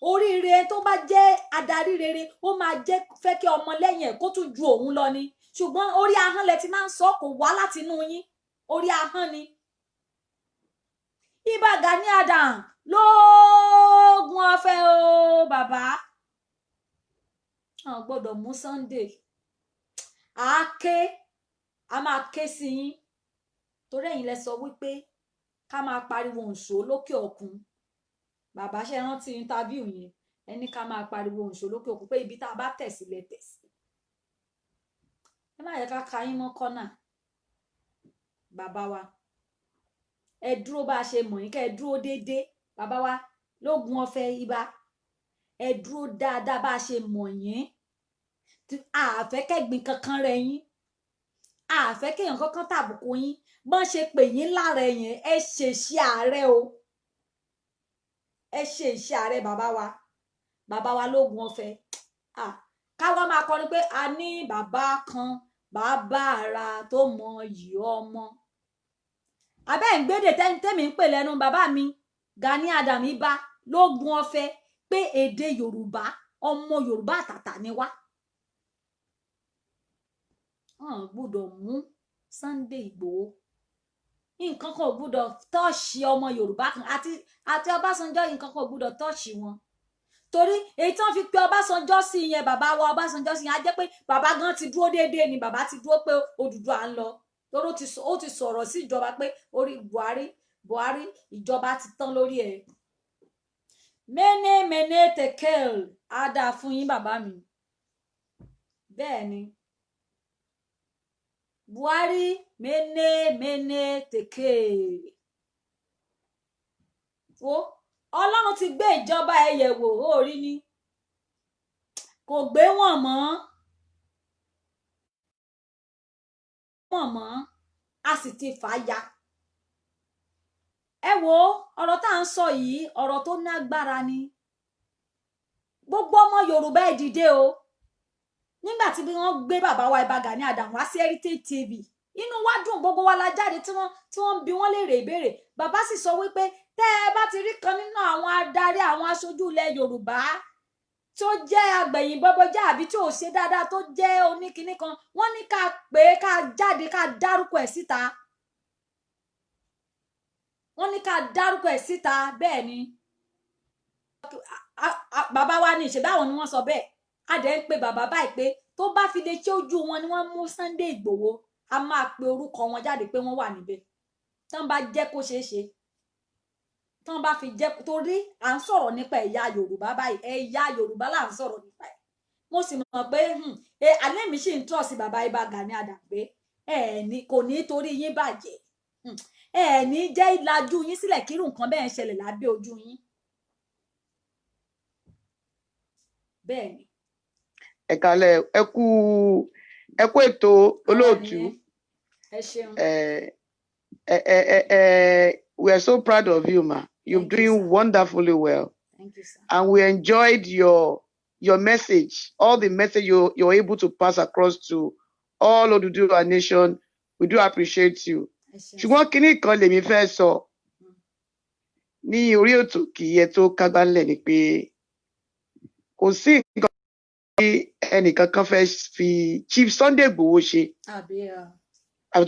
Oríire tó bá jẹ́ adarí rere, ó máa jẹ́ fẹ́ kí ọmọ lẹ́yìn ẹ̀ kó tún ju òun lọ ni. Ṣùgbọ́n orí ahọ́n lẹ ti máa ń sọ, kò wá láti inú yín, orí ahọ́n ni. Ìbà Gani Adams lóògùn ọ̀fẹ́ o. Bàbá àwọn gbọ́dọ̀ mú Sunday. Àáké a máa ké sí yín, torí ẹ̀yin lẹ sọ wípé ká máa pariwo ǹṣó lókè òkun. Bàbá, ṣe rántí interview yẹn? Ẹni ká máa pariwo ǹṣó lókè òkun, pé ibi tá a bá tẹ̀ sílẹ̀ tẹ̀ sí. Ẹ má yẹ ká ka yín mọ́ kọ́nà. Bàbá wa, ẹ dúró bá a ṣe mọ̀ yín, kẹ́ ẹ dúró déédéé. Bàbá wa lógun ọ̀fẹ́ ibà, ẹ dúró dáadáa bá a ṣe mọ̀ yín. Àfẹ́ kẹ́gbin kankan rẹ̀ yín, àfẹ́ kéèyàn kankan tàbùkù yín. Bọ́n ṣe pè yín lára yẹn, ẹ ṣèṣì ààrẹ o, ẹ ṣe ìṣe ààrẹ. Bàbá wa, bàbá wa lógun ọ̀fẹ́, káwa máa kọrin pé a ní bàbá kan, bàbá ara tó mọ yìí ọmọ abẹ́ ń gbédè tẹ́mi ń pè lẹ́nu bàbá mi Gani Adams Ibà lógun ọ̀fẹ́, pé èdè Yorùbá, ọmọ Yorùbá àtàtà ni wá. Wọn gbọ́dọ̀ mú Sunday Ìgbòho. Nǹkan kan ò gbọ́dọ̀ touch ọmọ Yorùbá kan àti Ọbásanjọ́. Nǹkan kan ò gbọ́dọ̀ touch wọn, torí èyí tí wọ́n fi pe Ọbásanjọ́ sí yẹn, bàbá wa Ọbásanjọ́ sí yẹn, á jẹ́ pé bàbá gan ti dúró déédéé ni. Bàbá ti dúró pé Odùduwà ń lọ, torí ó ti sọ̀rọ̀ sí ìjọba pé orí Buhari, Buhari, ìjọba ti tán lórí ẹ̀. Mene mene tekel. Á dáa fún yín, bàbá mi. Bẹ́ẹ̀ ni, Buhari, mene mene tekel. Wo, Ọlọ́run ti gbé ìjọba ẹ yẹ̀ wò, ó rí ni kò gbé wọn mọ́, a sì ti fà á ya. Ẹ wo, ọ̀rọ̀ tá à ń sọ yìí, ọ̀rọ̀ tó nágbára ni. Gbogbo ọmọ Yorùbá, ẹ dìde o. Nígbà tí wọ́n gbé bàbá wa Ìbà Gani Adams wá sí Heritage TV, inú wa dùn, gbogbo wa la jáde tí wọ́n ń bi wọ́n léèrè ìbéèrè. Bàbá sì sọ wípé tẹ́ ẹ bá ti rí kan nínú àwọn adarí, àwọn aṣojú ilẹ̀ Yorùbá tó jẹ́ agbẹ̀yìn bọ́bọ́já àbí tí ò ṣe dáadáa, tó jẹ́ oníkinní kan, wọ́n ní ká pè é, ká jáde, ká dárúkọ ẹ̀ síta. Wọ́n ní ká dárúkọ ẹ̀ síta. Bẹ́ẹ̀ ni bàbá wa ní ìṣe báwọn ni wọ́n sọ bẹ́ẹ̀. A dẹ̀ ń pe bàbá báyìí pé tó bá fi lè ṣe ojú wọn ni wọ́n mú Sunday Ìgbòho, a máa pe orúkọ wọn jáde pé wọ́n wà níbẹ̀. Tán bá jẹ́ kó ṣeé ṣe tán. Tán bá fi jẹ́, torí à ń sọ̀rọ̀ nípa ẹ̀yà Yorùbá báyìí, ẹ̀yà Yorùbá là ń sọ̀rọ̀ nípa ẹ̀. Mo sì mọ̀ pé alẹ́ mi sì ń tọ̀ sí bàbá Ìbà Gani Adams pé ẹ ní kò ní torí yín bàjẹ́. Ẹ ní jẹ́ ìlàjú yín sílẹ̀ kírú nǹkan bẹ́ẹ̀ ń ṣẹlẹ̀ lábẹ́ ojú yín. Bẹ́ẹ̀ ni. Ẹ kálẹ́, ẹ kú ètò, olóòtú. Ẹ ṣeun. We are so proud of you, ma. You're Thank you, doing sir. wonderfully well. Thank you, sir. And we enjoyed your message, all the message you're able to pass across to all Oduduwa nation. We do appreciate you. Ẹ ṣeun. Ṣùgbọ́n kinní kan lèmi fẹ́ sọ ní orí ètò kì í yẹ tó kágbálẹ̀ ni pé kò sí nǹkan tí ẹnìkankan fẹ́ fi Chief Sunday Igboho ṣe, Àbí ọ. àbí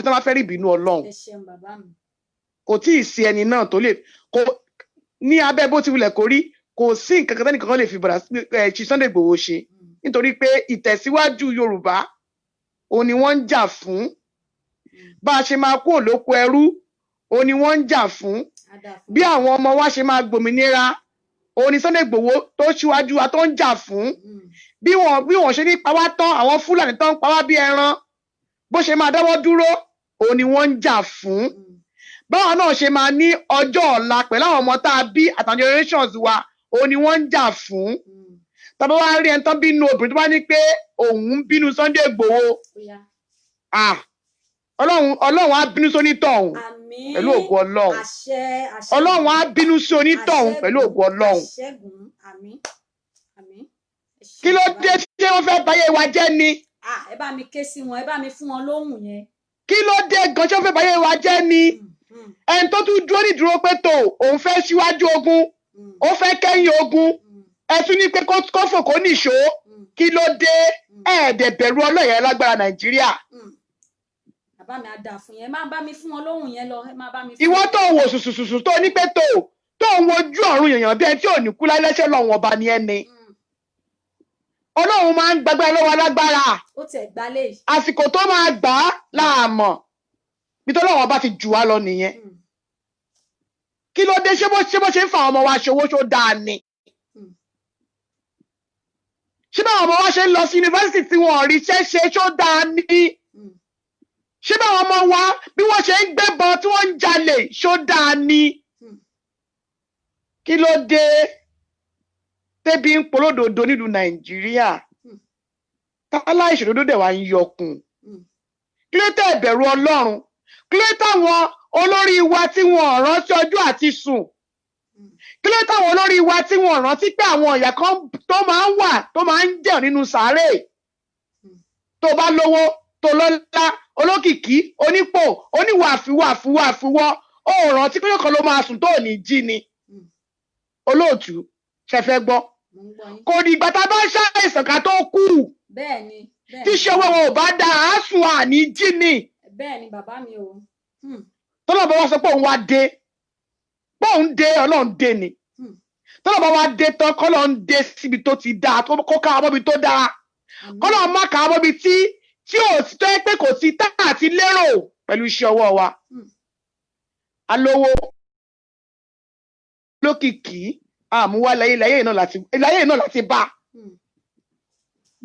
tó bá fẹ́ rí ìbínú Ọlọ́run. Ẹ ṣeun, bàbá mi. Kò tí ì sí ẹni náà tó lè kó ní abẹ́ bó ti wulẹ̀ kó rí. Kò sí nǹkan kan tẹ́nìkan kan lè fi bọ̀dà Chief Sunday Igboho ṣe, nítorí pé ìtẹ̀síwájú Yorùbá òun ni wọ́n ń jà fún. Bá a ṣe máa kúrò lóko ẹrú òun ni wọ́n ń jà fún. Á dáa fún Bí yín. àwọn ọmọ wa ṣe máa gbòmìnira òun ni Sunday Igboho tó ṣíwájú wa tó ń jà fún. Bí wọn ṣe ní pa wá tán, àwọn Fúlàní tó ń pa wá bí ẹran, bó ṣe máa dáwọ́ dúró òun ni wọ́n ń jà fún. Báwọn náà ṣe máa ní ọjọ́ ọ̀la pẹ̀lú àwọn ọmọ tá a bí àtàwọn generations wa òun ni wọ́n ń jà fún. Tàbí wàá rí ẹni tán bínú obìnrin tó bá ní pé òun ń bínú Sunday Igboho, Ó yá. ah, Ọlọ́run á bínú sónítọ̀hún Àmín. pẹ̀lú ògo Ọlọ́run. Àṣẹ, àṣẹ. Ọlọ́run á bínú sí onítọ̀hún pẹ̀lú ògo Ọlọ́run. Àṣẹgùn, àmín, àmín. Ẹ ṣeun, Kí ló bàbá dé? mi. Ṣé wọ́n fẹ́ bayé wa jẹ́ ni? Ah, ẹ bá mi ké sí wọn, ẹ bá mi fún wọn lóhùn yẹn. Kí ló dé gan? Ṣé wọ́n fẹ́ bayé wa jẹ́ ni? Ẹni tó tún dúró nídúró pé tó òun fẹ́ síwájú ogun, ó fẹ́ kẹ́yìn ogun, ẹ tún ní pé kó fò kó nìṣó. Kí ló dé? Ẹ̀ẹ́dẹ̀ bẹ̀rù ọlọ́yẹ̀ lágbára Nàìjíríà. Bàbá mi, á dáa fún yẹn. Ẹ má bá mi fún wọn lóhùn yẹn lọ, ẹ má bá mi fún Ìwọ wọn. tó ń wò sùsùsùsù tó ní pé tó ń wojú ọ̀run èèyàn bí ẹni tí ò ní kú láìlẹ́sẹ̀ lọ́wọ́n ọba ni ẹni. Ọlọ́run máa ń gbàgbára lọ́wọ́ alágbára. Ó tiẹ̀ gbálẹ̀ yìí. Àsìkò tó máa gbà á láàmọ̀ bí tọ́lọ́wọ́n bá ti jù wá lọ nìyẹn. Kí ló dé? Ṣé bó ṣe ń fa àwọn ọmọ wa ṣòwò, ṣó dáa ni? Ṣé báwọn ọmọ wa ṣe ń lọ sí yunifásitì tí wọn ò rí iṣẹ́ ṣe, ṣó dáa ni? Ṣé báwọn ọmọ wa bí wọ́n ṣe ń gbébọn tí wọ́n ń jalè, ṣó dáa ni? Kí ló dé tẹ́bi ń polódodo nílùú Nàìjíríà? Tálá ìṣòdodo dẹ̀ wá ń yọkùn. Kí ló tẹ̀ bẹ̀rù Ọlọ́run? Kí ló táwọn olórí wa tí wọn ò rántí ọjọ́ àti sùn? Kí ló táwọn olórí wa tí wọn ò rántí pé àwọn ìyà kan tó máa ń wà tó máa ń jẹ̀ nínú sàárè? Tó bá lówó, tó lọ́lá, olókìkí, onípò, oníwà, àfiwọ́ àfiwọ́ àfiwọ́, ó rántí pé kan ló máa sùn tó ò ní jí ni. Olóòtú, ṣe fẹ́ gbọ́? Mo ń gbọ́ yín. Kò dìgbà tá a bá ṣàìsàn ká tó kú. Bẹ́ẹ̀ ni, bẹ́ẹ̀ Tí ni. ṣe owó wọn ò bá dáa, á sùn àní jí ni. Bẹ́ẹ̀ ni, bàbá mi o. Tọ́lọ́ bá wá sọ pé òun wá dé, pé òun dé, Ọlọ́run dé ni. Tọ́lọ́ bá wá dé tán, kọ́lọ́ ń dé síbi tó ti dáa, kó ká mọ́bi tó dáa. Àmín. Kọ́lọ́ má ká mọ́bi tí ò sí, tó yẹ pé kò sí tá àti lérò pẹ̀lú iṣẹ́ ọwọ́ wa. Alówó lókìkí àmúwá láyé, láyé náà láti bá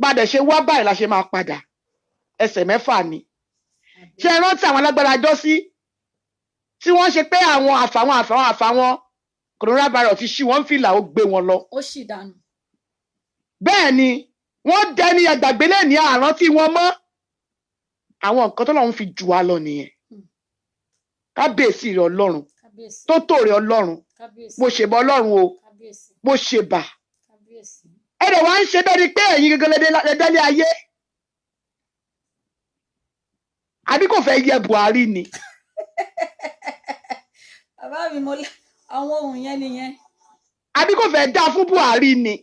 bá a dẹ̀ ṣe wá báyìí la ṣe máa padà, ẹsẹ̀ mẹ́fà ni. Àbí. Ṣé ẹ rántí àwọn alágbára jọ́sí tí wọ́n ṣe pé àwọn àfàwọn àfàwọn àfàwọn coronavirus ti ṣí wọ́n fìlà, ó gbé wọn lọ? Ó sì dànù. Bẹ́ẹ̀ ni, wọ́n dẹni àgbàgbé lẹ́ni àrántí wọn mọ́. Àwọn nǹkan tọ́lọ́run fi jù wá lọ nìyẹn. Kábíyèsí rẹ Ọlọ́run. Kábíyèsí. Tó tó rẹ Ọlọ́run. Kábíyèsí. Mo ṣèbọ Ọlọ́run o. Kábíyèsí. Mo ṣèbà. Kábíyèsí. Ẹ dẹ̀ wá ń ṣe bẹ́ẹ̀ ni pé ẹ̀yin gangan lẹ́dẹ́lé ayé, àbí kò fẹ́ yẹ Buhari ni? Bàbá mi, mo àwọn ohun yẹn nìyẹn. Àbí kò fẹ́ dáa fún Buhari ni?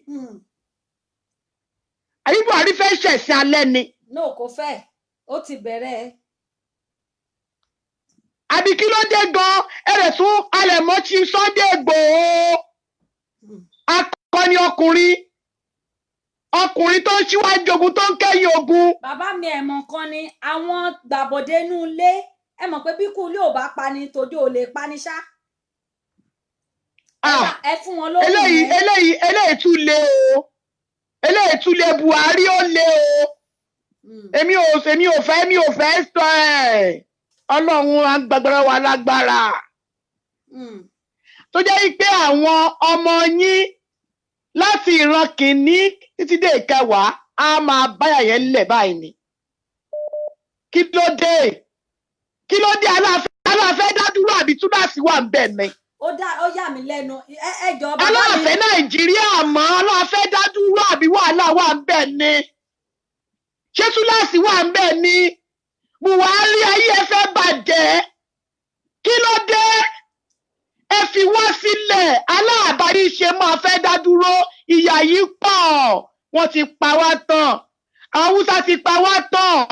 Àbí Buhari fẹ́ ṣẹ̀sìn alẹ́ ni? No, kò fẹ́, ó ti bẹ̀rẹ̀. Àbí kí ló dé gan? Ẹ rẹ̀ tún alẹ̀ mọ́ Chief Sunday Igboho, akọni ọkùnrin, ọkùnrin tó ń ṣíwájú ogun, tó ń kẹ́yìn ogun. Bàbá mi, ẹ̀ mọ̀ nǹkan ni, àwọn gbàbọ̀dé inú ilé, ẹ mọ̀ pé bí kú ilé ò bá pani, tòde ò lè pani ṣá. Ah, Ẹ fún wọn lóhùn eléyìí yẹn. Eléyìí tún lé o, eléyìí tún lé. Buhari, ó lé o. Èmi ò fẹ́ sọ ẹ̀. Ọlọ́run agbára wa lágbára tó jẹ́ pé àwọn ọmọ yín láti ìran kìíní títí dé ìkẹwàá á máa báyà yẹn lẹ̀ báyìí ni. Kí ló dé? Kí ló dé? Aláàfẹ́ dádúró àbí túláàsì wà ń bẹ̀ ni? Ó dá, ó yà mí lẹ́nu. Ẹ jọ, bàbá mi. Aláàfẹ́ Nàìjíríà mọ́, aláàfẹ́ dádúró àbí wàhálà wà ń bẹ̀ ni? Ṣé túláàsì wà ń bẹ̀ ni? Buhari, ayé ẹ fẹ́ bàjẹ́. Kí ló dé? Ẹ fi wá sílẹ̀. Aláàbárí ṣe máa fẹ́ dá dúró. Ìyà yìí pọ̀, wọ́n ti pa wá tán, àwọn Haúsá ti pa wá tán.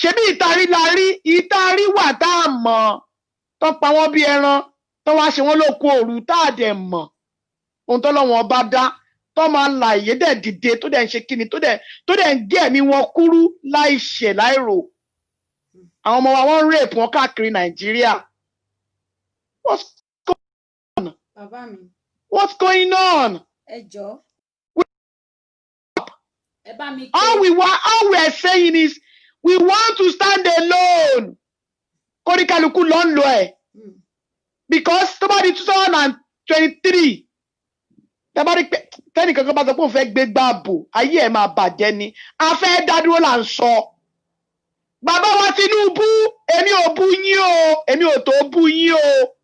Ṣebí ìtarí la rí, ìtarí wà tá a mọ̀ tó pa wọ́n bí ẹran, tó wá ṣe wọ́n lóko òru tá a dẹ̀ mọ̀ ohun tó lọ́wọ́n bá dá tó máa la ìyé dẹ̀ dìde, tó dẹ̀ ń ṣe kíni, tó dẹ̀ ń gé ẹ̀mí wọn kúrú láì ṣẹ̀ láìrò. Àwọn ọmọ wa, wọ́n ń rape wọn káàkiri Nàìjíríà. What's Bàbá mi. What's going on? Ẹ jọ, ẹ bá mi ké. All we are saying is we want to stand alone. Kóríkálukú ló ń lo ẹ̀ because tó bá di 2023, tẹ́ bá rí pé tẹ́nìkan kan bá sọ pé òun fẹ́ gbé gbàbò, ayé ẹ̀ máa bàjẹ́ ni. A fẹ́ dá dúró là ń sọ. Bàbá wa Tinubu, èmi ò bú yín o, èmi ò tó bú yín o,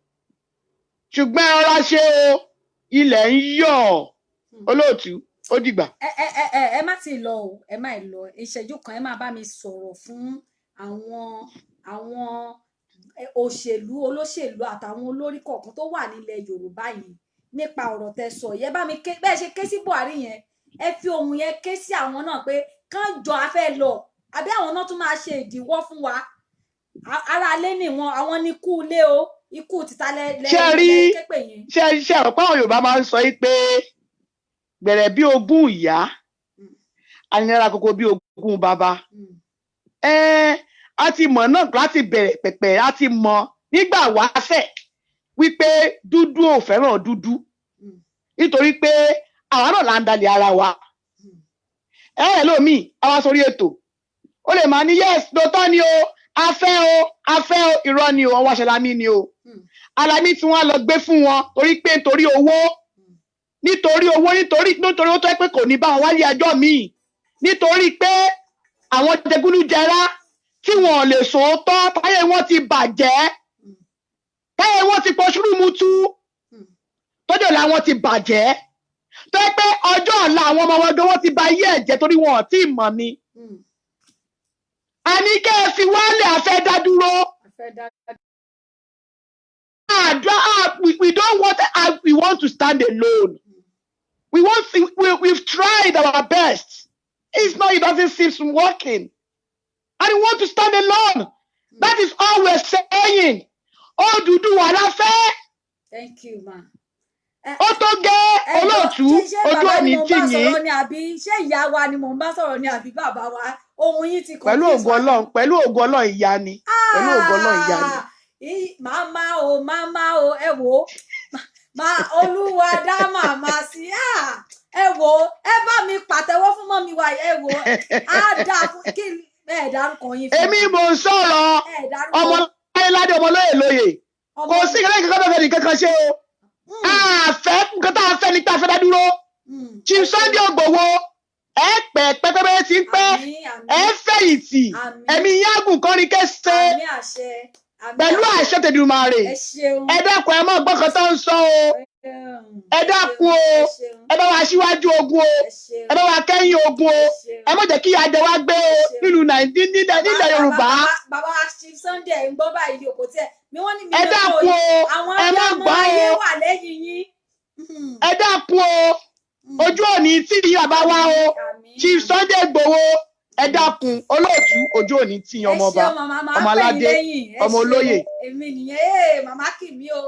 ṣùgbọ́n ẹ rọra ṣe o, ilẹ̀ ń yọ̀. Olóòtú, ó dìgbà. Ẹ má ti lọ o, ẹ má ì lọ. Ìṣẹ́jú kan, ẹ má bá mi sọ̀rọ̀ fún àwọn òṣèlú, olóṣèlú àtàwọn olórí kọ̀ọ̀kan tó wà nílẹ̀ Yorùbá yìí nípa ọ̀rọ̀ tẹ́ sọ yìí. Ẹ bá mi ké bẹ́ẹ̀ ṣe ké sí Buhari yẹn, ẹ fi ohùn yẹn ké sí àwọn náà pé kán jọ, a fẹ́ lọ, àbí àwọn náà tún máa ṣe ìdíwọ́ fún wa. Ara alé nìwọn, àwọn ní ikú ilé o, ikú títa lẹ lẹ Ṣé ẹ rí lẹ ké pè yẹn. Ṣe àrò pé àwọn Yorùbá máa ń sọ yìí pé gbẹ̀rẹ̀ bí ogún ìyá, anìlára kókó bí ogún bàbá? Ẹ a ti mọ̀ náà láti bẹ̀rẹ̀ pẹ̀pẹ̀, a ti mọ̀ nígbà wáṣẹ̀ wípé dúdú ò fẹ́ràn dúdú, nítorí pé àwa náà là ń dalẹ̀ ara wa. Ẹ ẹ lómi àwa sórí ètò, ó lè máa ní, "Yes, lóòótọ́ ni o, a fẹ́ o, a fẹ́ o." Irọ́ ni o, wọ́n wáṣẹ lámì ni o. Alámì tí wọ́n lọ gbé fún wọn torí pé nítorí owó, nítorí owó, nítorí owó tó yẹ pé kò ní bá wọn wálé ẹjọ́ míì, nítorí pé àwọn jẹgúdújẹrá tí wọn ò lè sòótọ́, táyé wọn ti bàjẹ́, táyé wọn ti pọ̀ ṣúrùmùtú, tọ́jú ọ̀la wọn ti bàjẹ́, tó yẹ pé ọjọ́ ọ̀la àwọn ọmọ wọn gan, wọ́n ti ba ayé ẹ̀jẹ̀ torí wọn ò tí ì mọ̀ ni. Àní kẹ́ ẹ fi wálé, àfẹ́ dá dúró. A fẹ́ dá Àdúrà, we don't want, we want to stand alone. We want we, we've tried our best. It's not, it doesn't seem working, and we want to stand alone. That is all we're saying. Odùduwà la fẹ́. Thank you, ma. Ó tó gẹ́. Ẹ jọ̀ọ́, Olóòtú, ṣé ojú bàbá ni òní mò ń tì bá yín. sọ̀rọ̀ ni, àbí ṣé ìyá wa ni mò ń bá sọ̀rọ̀ ni, àbí bàbá wa? Ohun yín ti Pẹ̀lú confuse ògo wa. Ọlọ́run, pẹ̀lú ògo Ọlọ́run, ìyá ni. Pẹ̀lú ògo Ọlọ́run, ìyá ni. Ah, màmá o, màmá o, ẹ wò ó, má Olúwa dá màmá sí. Ah, ẹ wò ó, ẹ bá mi pàtẹ́wọ́ fún mummy wa. Ẹ wò ó, á dáa fún kí ẹ dárúkọ yín fún Èmi mi. mò ń sọ̀rọ̀. Ẹ dárúkọ. Ọmọ ládé, ọmọ lóye lóye. Ọmọ. Kò sí ìkànnì kankan tó fẹ́ nìkan kan ṣe o. Àfẹ́ nǹkan tá a fẹ́ ni pé a fẹ́ dá dúró. Chief Sunday Igboho, ẹ pẹ́ pẹ́pẹ́pẹ́ tí ń pẹ́. Àmín, àmín. Ẹ fẹ̀yìntì. Àmín. Ẹ̀mí yágùn kọrin kése. Àmín, àṣẹ, àmín. Pẹ̀lú àṣẹ tẹ̀dùmarè. Ẹ ṣeun. Ẹ dákun, ẹ mọ̀ gbọ́kàn tó ń sọ o. Ẹ dákun o. Ẹ ṣeun. Ẹ bá wa síwájú ogun o. Ẹ ṣeun. Ẹ bá wa kẹ́yìn ogun o. Ẹ ṣeun. Ẹ má jẹ́ kí ìyà jẹ wá gbé o nílùú Nàìjíríà, nílẹ̀ Yorùbá. Bàbá Chief Sunday, ń gbọ́ báyìí o, kò tiẹ̀ mi wọ́n ní mi Ẹ lè dákun o. Àwọn Ẹ má abiyamọ gbọ́ ayé o. wà lẹ́yìn yín. Ẹ dákun o, ojú òní tí ìyá bàbá wa o. Àmín. Chief Sunday Igboho, ẹ dákun. Olóòtú, ojú òní tí Ẹ ọmọọba ṣeun, màmá, máa ọmọ pè yín aládé, lẹ́yìn. Ẹ ọmọ ṣeun. olóyè. Èmi nìyẹn. Ee, màmá kì mí o.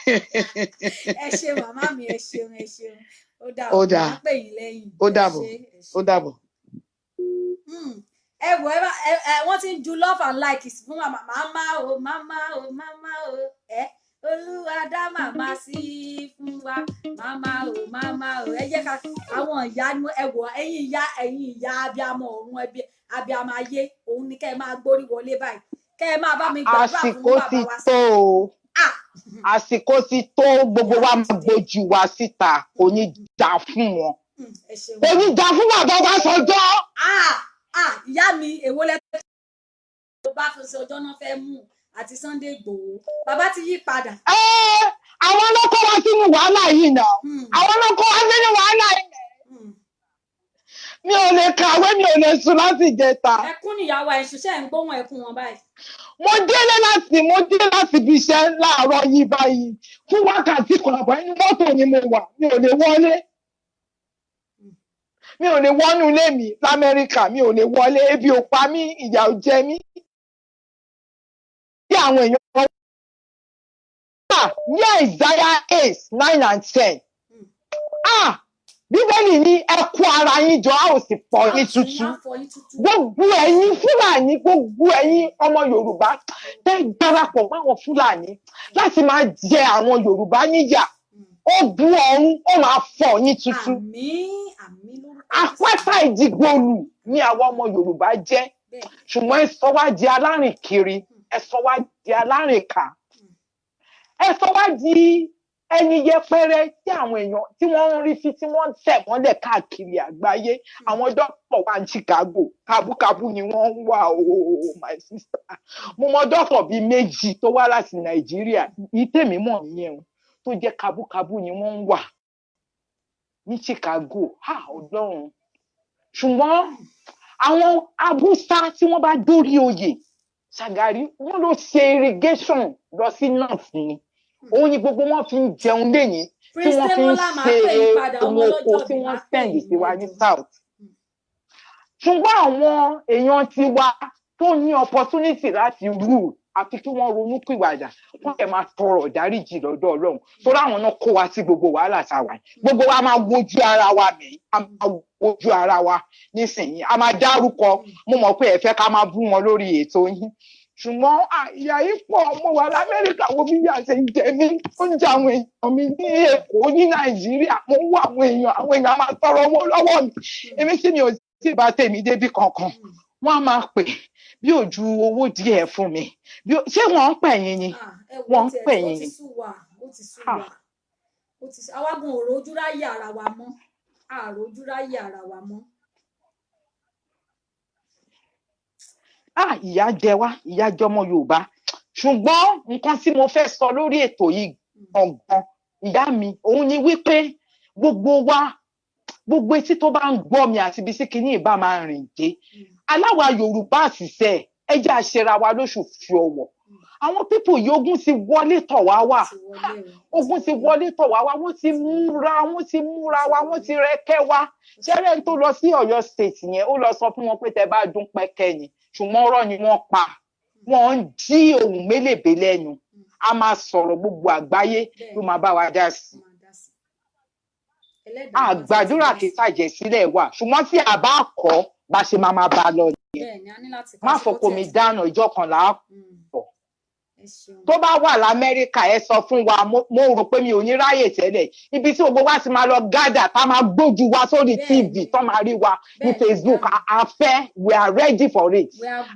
Ẹ ṣe, màmá mi, ẹ ṣeun, ẹ ṣeun. Ó dàbọ̀. Ó dáa. Máa pè yín lẹ́yìn. Ó Ẹ dàbọ̀. ṣé, ẹ ṣé. Ó dàbọ̀. Ẹ wò, ẹ bá ẹ ẹ wọ́n ti ń ju love and like fún màmá. Màmá o, màmá o, màmá o, ẹ Olúwa dá màmá sí fún wa. Màmá o, màmá o. Ẹ jẹ́ ká àwọn ìyá, ẹ wò, ẹ̀yin ìyá, ẹ̀yin ìyá abiyamọ ọ̀run, ẹbí abiyamọ ayé, òun ni kẹ́ ẹ máa gbórí wọlé báyìí, kẹ́ ẹ máa bá mi gbàdúrà fún Àsìkò bàbá ti wa. tó o. Ah! Àsìkò ti tó, gbogbo wa máa gbójú wa síta. Kò ní dá fún wọn. Ẹ ṣeun. Kò ní dá fún bàbá Ọbásanjọ́. Ah ah, ìyá mi, èwo lẹ tó bá fi ṣe ọjọ́ náà fẹ́ mú àti Sunday Igboho? Bàbá ti yí padà. Ẹ́, àwọn ló kó wa sínú wàhálà yìí náà. Àwọn ló kó wa sínú wàhálà yìí. Mi ò lè kàwé, mi ò lè sùn láti ìjẹta. Ẹkún níyàwó ẹ̀ ṣiṣẹ́ ń gbóhùn ẹkún wọn báyìí. Mo délé láti ibi iṣẹ́ láàárọ̀ yìí báyìí, fún wákàtí kan àbọ̀ inú mọ́tò ni mo wà. Mi ò lè wọlé, mi ò lè wọnú ilé mi l'Amẹ́ríkà, mi ò lè wọlé. Ebi ò pa mí, ìyà ò jẹ mí. Bí àwọn èèyàn wà ní Isaiah 8, 9 and 10, ah, Bíbélì ní, "Ẹ kó ara yín jọ, a ó sì fọ́ yín tútú." Á fọ yín tútù. Gbogbo ẹ̀yin Fúlàní, gbogbo ẹ̀yin ọmọ Yorùbá tẹ́ darapọ̀ máwọn Fúlàní láti máa jẹ àwọn Yorùbá níyà, ó bu ọ̀run, ó máa fọ́ yín tútú. Àmín, àmín lórúkọ Àpáta ìdìgbòlù ní àwọn ọmọ Yorùbá jẹ́. Ṣùgbọ́n ẹ sọ wá di alárìnkiri, ẹ sọ wá di alárìnká, ẹ sọ wá di ẹni yẹpẹrẹ tí àwọn èèyàn tí wọ́n ń rí sí, tí wọ́n ń tẹ̀ mọ́lẹ̀ káàkiri àgbáyé. Àwọn dókítà wà ní Chicago, kábúkábú ni wọ́n ń wà o. My sister, mo mọ dókítà bíi méjì tó wá láti Nàìjíríà ní, tèmi mọ̀ nìyẹn o, tó jẹ́ kábúkábú ni wọ́n ń wà ní Chicago. Ha, Ọlọ́run! Ṣùgbọ́n àwọn Haúsá tí wọ́n bá dórí oyè, Ṣàgàrí, wọ́n ló ṣe irrigation lọ sí north ni, òun ni gbogbo wọn fi ń jẹun lẹ́yìn tí wọ́n fi ń ṣe ohun oko tí wọ́n send sí wa ní south. Ṣùgbọ́n àwọn èèyàn tiwa tó ní opportunity láti rule, àfi kí wọ́n ronú pìwàdà, wọ́n lè máa tọrọ ìdáríjì lọ́dọ̀ Ọlọ́run, torí àwọn náà kó wa sí gbogbo wàhálà tá a wà yìí. Gbogbo wa máa wojú ara wa mẹ́, a máa wojú ara wa nísìnyí, a máa dárúkọ. Mo mọ̀ pé ẹ fẹ́ ká máa bú wọn lórí ètò yín, ṣùgbọ́n ìyà yìí pọ̀. Mo wà l'Amẹ́ríkà, wo bí ìyà ṣe ń jẹ mí, ó ń jẹ àwọn èèyàn mi ní Èkó, ní Nàìjíríà. Mo ń wá àwọn èèyàn, àwọn èèyàn máa tọrọ owó lọ́wọ́ mi. Èmi tí mi ò tí bá tèmi débi kankan, wọ́n á máa pè bí ò ju owó díẹ̀ fún mi. Ṣé wọ́n ń pè yín ni? Wọ́n ń pè yín Ó ni? ti sú wa, ó ti sú wa, ó ti sú àwa gun. Òròjú ráyè ara wa mọ́, àròjú ráyè ara wa mọ́. Ah, ìyà jẹ wá, ìyà jẹ ọmọ Yorùbá. Ṣùgbọ́n nǹkan tí mo fẹ́ sọ lórí ètò yìí gangan, ìyá mi, òun ni wípé gbogbo wa, gbogbo etí tó bá ń gbọ́ mi àti ibi tí kinní ìbá máa rìn dé, aláwa Yorùbá, àṣìṣe, ẹ jẹ́ àṣẹra wa lóṣù fi ọ̀wọ̀. Àwọn people yìí, ogun ti wọlé tọ̀ wá wà, ogun ti wọlé tọ̀ wá wá. Wọ́n ti múra, wọ́n ti múra wa, wọ́n ti rẹ́kẹ́ wa. Ṣẹ́rẹ́ tó lọ sí Ọ̀yọ́ State yẹn, ó lọ sọ fún wọn pé tẹ bá dún pẹ́kẹ́ ni, ṣùgbọ́n ọ̀rọ̀ ni wọ́n pa. Wọ́n ń dí ohun mélèbé lẹ́nu. A máa sọ̀rọ̀, gbogbo àgbáyé ló máa bá wa dá sí i. Àgbàdúrà kì í ṣàjẹ́ sílẹ̀ wà, ṣùgbọ́n tí a bá kọ́ bá ṣe máa máa bá a lọ nìyẹn. Má fọkọ mi dáná, ìjọ kan là á pọ̀. Tó bá wà l'Amẹ́ríkà, ẹ sọ fún wa. Mo rò pé mi ò ní ráyè tẹ́lẹ̀. Ibi tí gbogbo wa ti máa lọ gádà, tá máa gbójú wa sórí TV, tó máa rí wa ní Facebook, a fẹ́. We are ready for it.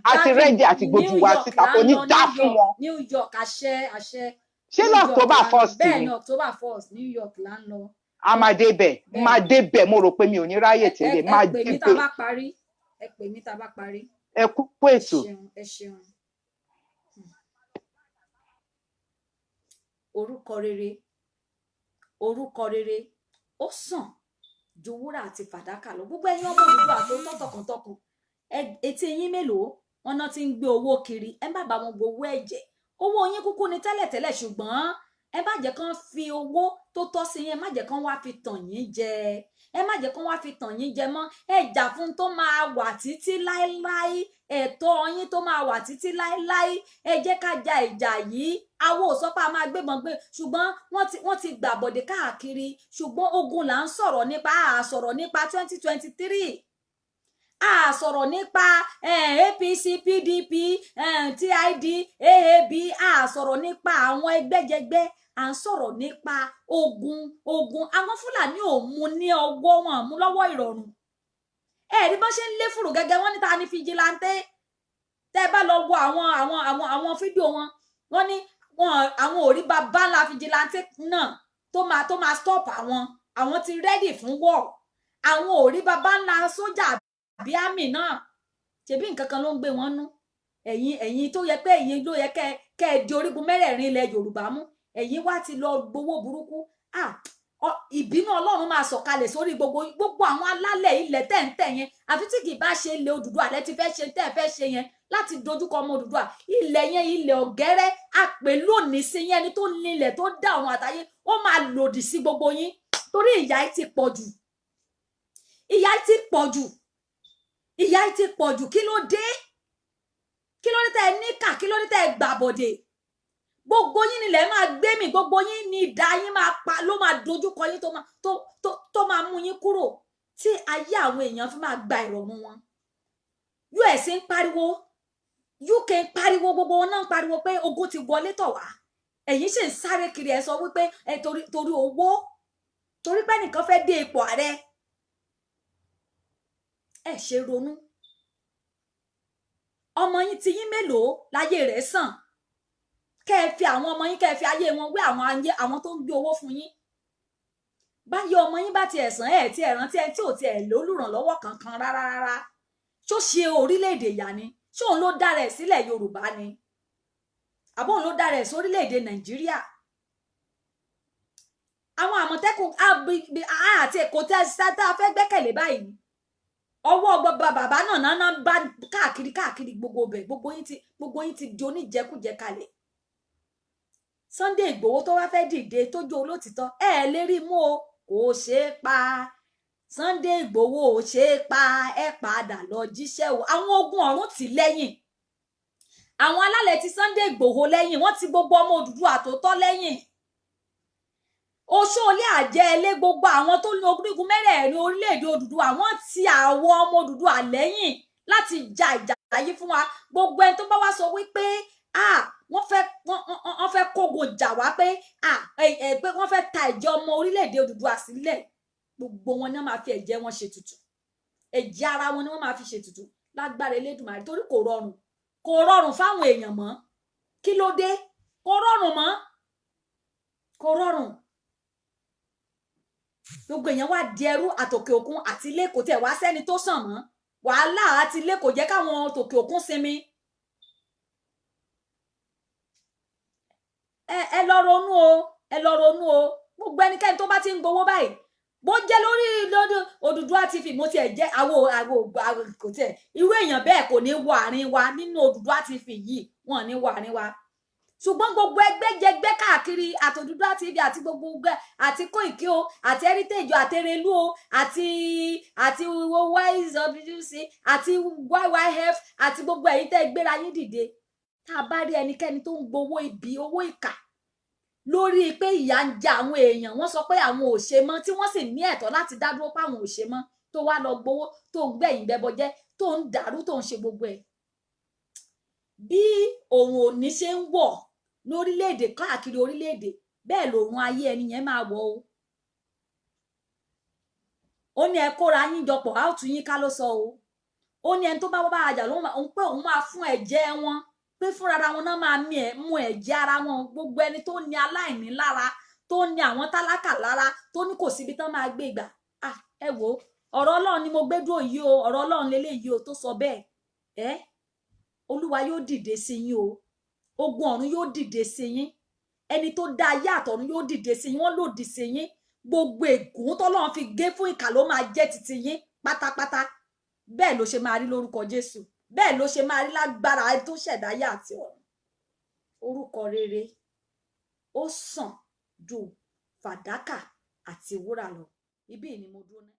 A ti ready àti gbójú wa síta. Kò ní dá fún wọn. New York, àṣẹ, àṣẹ. Ṣé l'October 1st ni? Bẹ́ẹ̀ ni, October 1st, New York là ń lọ. A máa débẹ̀, máa débẹ̀. Mo rò pé mi ò ní ráyè tẹ́lẹ̀, máa Ẹ pè mí tá débẹ̀. a bá parí, ẹ pè mí tá a bá parí. Ẹ kú ètò. Ẹ ṣeun, ẹ ṣeun. Orúkọ rere, orúkọ rere, ó sàn ju wúrà àti fàdákà lọ. Gbogbo ẹ̀yin ọmọ Odùduwà tó tọ́ tọkàntọkàn, etí yín mélòó? Wọn náà ti ń gbé owó kiri. Ẹ má bá wọn gbowó ẹ̀jẹ̀. Owó yín kúkú ni tẹ́lẹ̀tẹ́lẹ̀, ṣùgbọ́n ẹ má jẹ́ kán fi owó tó tọ́ sí yín, ẹ má jẹ́ kán wá fi tàn yín jẹ, ẹ má jẹ́ kán wá fi tàn yín jẹ mọ́. Ẹ jà fún tó máa wà títí láéláé, ẹ̀tọ́ yín tó máa wà títí láéláé. Ẹ jẹ́ ká ja ìjà yìí. Àwọn ò sọ pé a máa gbébọn gbé, ṣùgbọ́n wọ́n ti gbàbọ̀dé káàkiri. Ṣùgbọ́n ogun là ń sọ̀rọ̀ nípa, a sọ̀rọ̀ nípa 2023. A sọ̀rọ̀ nípa APC, PDP, TID, AAB. A sọ̀rọ̀ nípa àwọn ẹgbẹ́jẹgbẹ́. À ń sọ̀rọ̀ nípa ogun. Ogun àwọn Fúlàní ò mú ní ọwọ́ wọn, mú lọ́wọ́ ìrọ̀rùn. Ẹ rí bọ́n ṣe ń lé fùrù gẹ́gẹ́, wọ́n ní ta ni vigilante. Tẹ́ ẹ bá lọ wo àwọn fídíò wọn, wọ́n ní wọn àwọn ò rí bàbá ńlá vigilante náà tó máa stop àwọn. Àwọn ti ready fún war. Àwọn ò rí bàbá ńlá sójà àbí army náà. Ṣebí nǹkan kan ló ń gbé wọn nú. Ẹ̀yin tó yẹ pé ẹ̀yin ló yẹ kẹ́ ẹ di orígun mẹ́rẹ̀ẹ̀rin ilẹ̀ Yorùbá mú, ẹ̀yin wá ti lọ gbowó burúkú. Ah, ìbínú Ọlọ́run máa sọ̀kalẹ̀ sórí gbogbo àwọn alálẹ̀ ilẹ̀ tẹ̀ǹtẹ̀ yẹn. Àfi tí kì í bá ṣe ilẹ̀ Odùduwà lẹ ti fẹ́ ṣe tẹ́ ẹ fẹ́ ṣe yẹn láti dojúkọ ọmọ Odùduwà. Ilẹ̀ yẹn, ilẹ̀ ọ̀gẹ́rẹ́ àpè lónìí sí yẹn. Ẹni tó nílẹ̀ tó dá ọ̀run àtayé, ó máa lòdì sí gbogbo yín, torí ìyà yìí ti pọ̀ jù, ìyà yìí ti pọ̀ jù, ìyà yìí ti pọ̀ jù. Kí ló dé? Kí ló dé tẹ́ ẹ níkà? Kí ló dé tẹ́ ẹ gbàbọ̀dè? Gbogbo yín nílẹ̀ máa gbé mi. Gbogbo yín ní ìdá yín máa pa, ló máa dojúkọ yín, tó máa mú yín kúrò, tí ayé àwọn èèyàn fi máa gba ìrọ̀rùn wọn. US ń pariwo, UK ń pariwo, gbogbo wọn náà ń pariwo pé ogun ti wọlé tọ̀ wá. Ẹ̀yin sì ń sáré kiri. Ẹ sọ wípé ẹ torí owó, torí pé nìkan fẹ́ dé ipò ààrẹ. Ẹ ṣe ronú. Ọmọ yín ti yín mélòó láyé rẹ̀ sàn? Kẹ́ ẹ fi àwọn ọmọ yín, kẹ́ ẹ fi ayé wọn wé àwọn ayé àwọn tó ń gbé owó fún yín báyìí. Ọmọ yín bá tiẹ̀ sàn, ẹ̀ tiẹ̀ rántí ẹ tí ò tiẹ̀ lólùrànlọ́wọ́ kankan rárá rárá. Ṣó ṣe orílẹ̀-èdè ìyá ni? Ṣé òun ló dára ẹ̀ sílẹ̀ Yorùbá ni, àbó òun ló dára ẹ̀ sórílẹ̀-èdè Nàìjíríà? Àwọn Àmọ̀tẹ́kùn àti Èkó tá a fẹ́ gbẹ́kẹ̀lé báyìí, ọwọ́ bàbá bàbá náà náà bá káàkiri káàkiri gbogbo bẹ̀. Gbogbo yín ti di oníjẹkújẹ kalẹ̀. Sunday Ìgbòho tó wá fẹ́ dìde, tó jó olótìtọ́, ẹ ẹ lè rí mú o, kò ṣeé pa. Sunday Ìgbòho ò ṣeé pa. Ẹ padà lọ jíṣẹ́ o. Àwọn ogun ọ̀run tì lẹ́yìn, àwọn alálẹ̀ ti Sunday Ìgbòho lẹ́yìn, wọ́n ti gbogbo ọmọ Odùduwà tó tọ́ lẹ́yìn, oṣoolé àjẹlé, gbogbo àwọn tó ní orígun mẹ́rẹ̀ẹ̀rin orílẹ̀-èdè Odùduwà, wọ́n ti àwọn ọmọ Odùduwà lẹ́yìn láti ja ìjà yìí fún wa. Gbogbo ẹni tó bá wá sọ wípé, ah, wọ́n fẹ́ kógun jà wá, pé, ah, ẹ ẹ pé wọ́n fẹ́ ta ẹ̀jẹ̀ ọmọ orílẹ̀-èdè Odùduwà sílẹ̀, gbogbo wọn ni wọ́n máa fi ẹ̀jẹ̀ wọn ṣètùtù. Ẹ̀jẹ̀ ara wọn ni wọ́n máa fi ṣètùtù lágbára Elédùmarè, torí kò rọrùn, kò rọrùn fáwọn èèyàn mọ́. Kí ló dé? Kò rọrùn mọ́, kò rọrùn. Gbogbo èèyàn wá di ẹrú àtòkè òkun àti ilé. Kò tẹ̀ wá sẹ́ni tó sàn mọ́. Wàhálà àti ilé kò jẹ́ káwọn tòkè òkun sinmi. Ẹ lọ ronú o, ẹ lọ ronú o. Gbogbo ẹnikẹ́ni tó bá ti ń gbowó báyìí, bó jẹ́ lórí Odùduwà TV, mo tiẹ̀ jẹ́ àwo kò tiẹ̀, irú èèyàn bẹ́ẹ̀ kò ní wọ àárín wa nínú Odùduwà TV yìí, wọn ò ní wọ àárín wa. Ṣùgbọ́n gbogbo ẹgbẹ́jẹgbẹ́ káàkiri, àti Odùduwà TV, àti gbogbo ẹgbẹ́, àti Koiki o, àti Heritage o, àti Erelu o, àti YWC, àti YYF, àti gbogbo ẹ̀yin tẹ́ gbéra yín dìde, tá a bá rí ẹnikẹ́ni tó ń gbowó ibi, owó ìkà, lórí pé ìyà ń jẹ àwọn èèyàn, wọ́n sọ pé àwọn ò ṣe mọ́, tí wọ́n sì ní ẹ̀tọ́ láti dá dúró pé àwọn ò ṣe mọ́, tó wá lọ gbowó, tó ń gbẹ̀yìn bẹbọ jẹ́, tó ń dàrú, tó ń ṣe gbogbo ẹ̀, bí òun ò ní ṣe ń wọ̀ lórílẹ̀‐èdè káàkiri orílẹ̀‐èdè, bẹ́ẹ̀ lòun ayé ẹni yẹn máa wọ̀ o. Ó ní ẹ kóra yín jọpọ̀, á ó tú yín ká ló sọ o. Ó ní ẹni tó bá bá àjà ló ń pé òun máa fún ẹ̀jẹ̀ wọn, pé fúnra wọn náà máa mí ẹ mú ẹ̀jẹ̀ ara wọn. Gbogbo ẹni tó ní aláìní lára, tó ní àwọn tálákà lára, tó ní kò síbi tán máa gbé gbà. Ah, ẹ wo, ọ̀rọ̀ Ọlọ́run ni mo gbé dúró yìí o. Ọ̀rọ̀ Ọlọ́run leléyìí o tó sọ bẹ́ẹ̀. Ẹ Olúwa yóò dìde sí yín o. Ogun ọ̀run yóò dìde sí yín. Ẹni tó dá ayé àtọ̀run yóò dìde sí yín. Wọ́n lòdì sí yín. Gbogbo ègún tọ́lọ́run fi gé fún ìkà ló máa jẹ́ titi yín pátápátá. Bẹ́ẹ̀ ló ṣe máa rí lórúkọ Jésù. Bẹ́ẹ̀ ló ṣe máa rí lágbára tó ṣẹ̀dá ayé àti ọ̀run. Orúkọ rere ó sàn ju fàdákà àti wúrà lọ. Ibí ni mo dúró ná.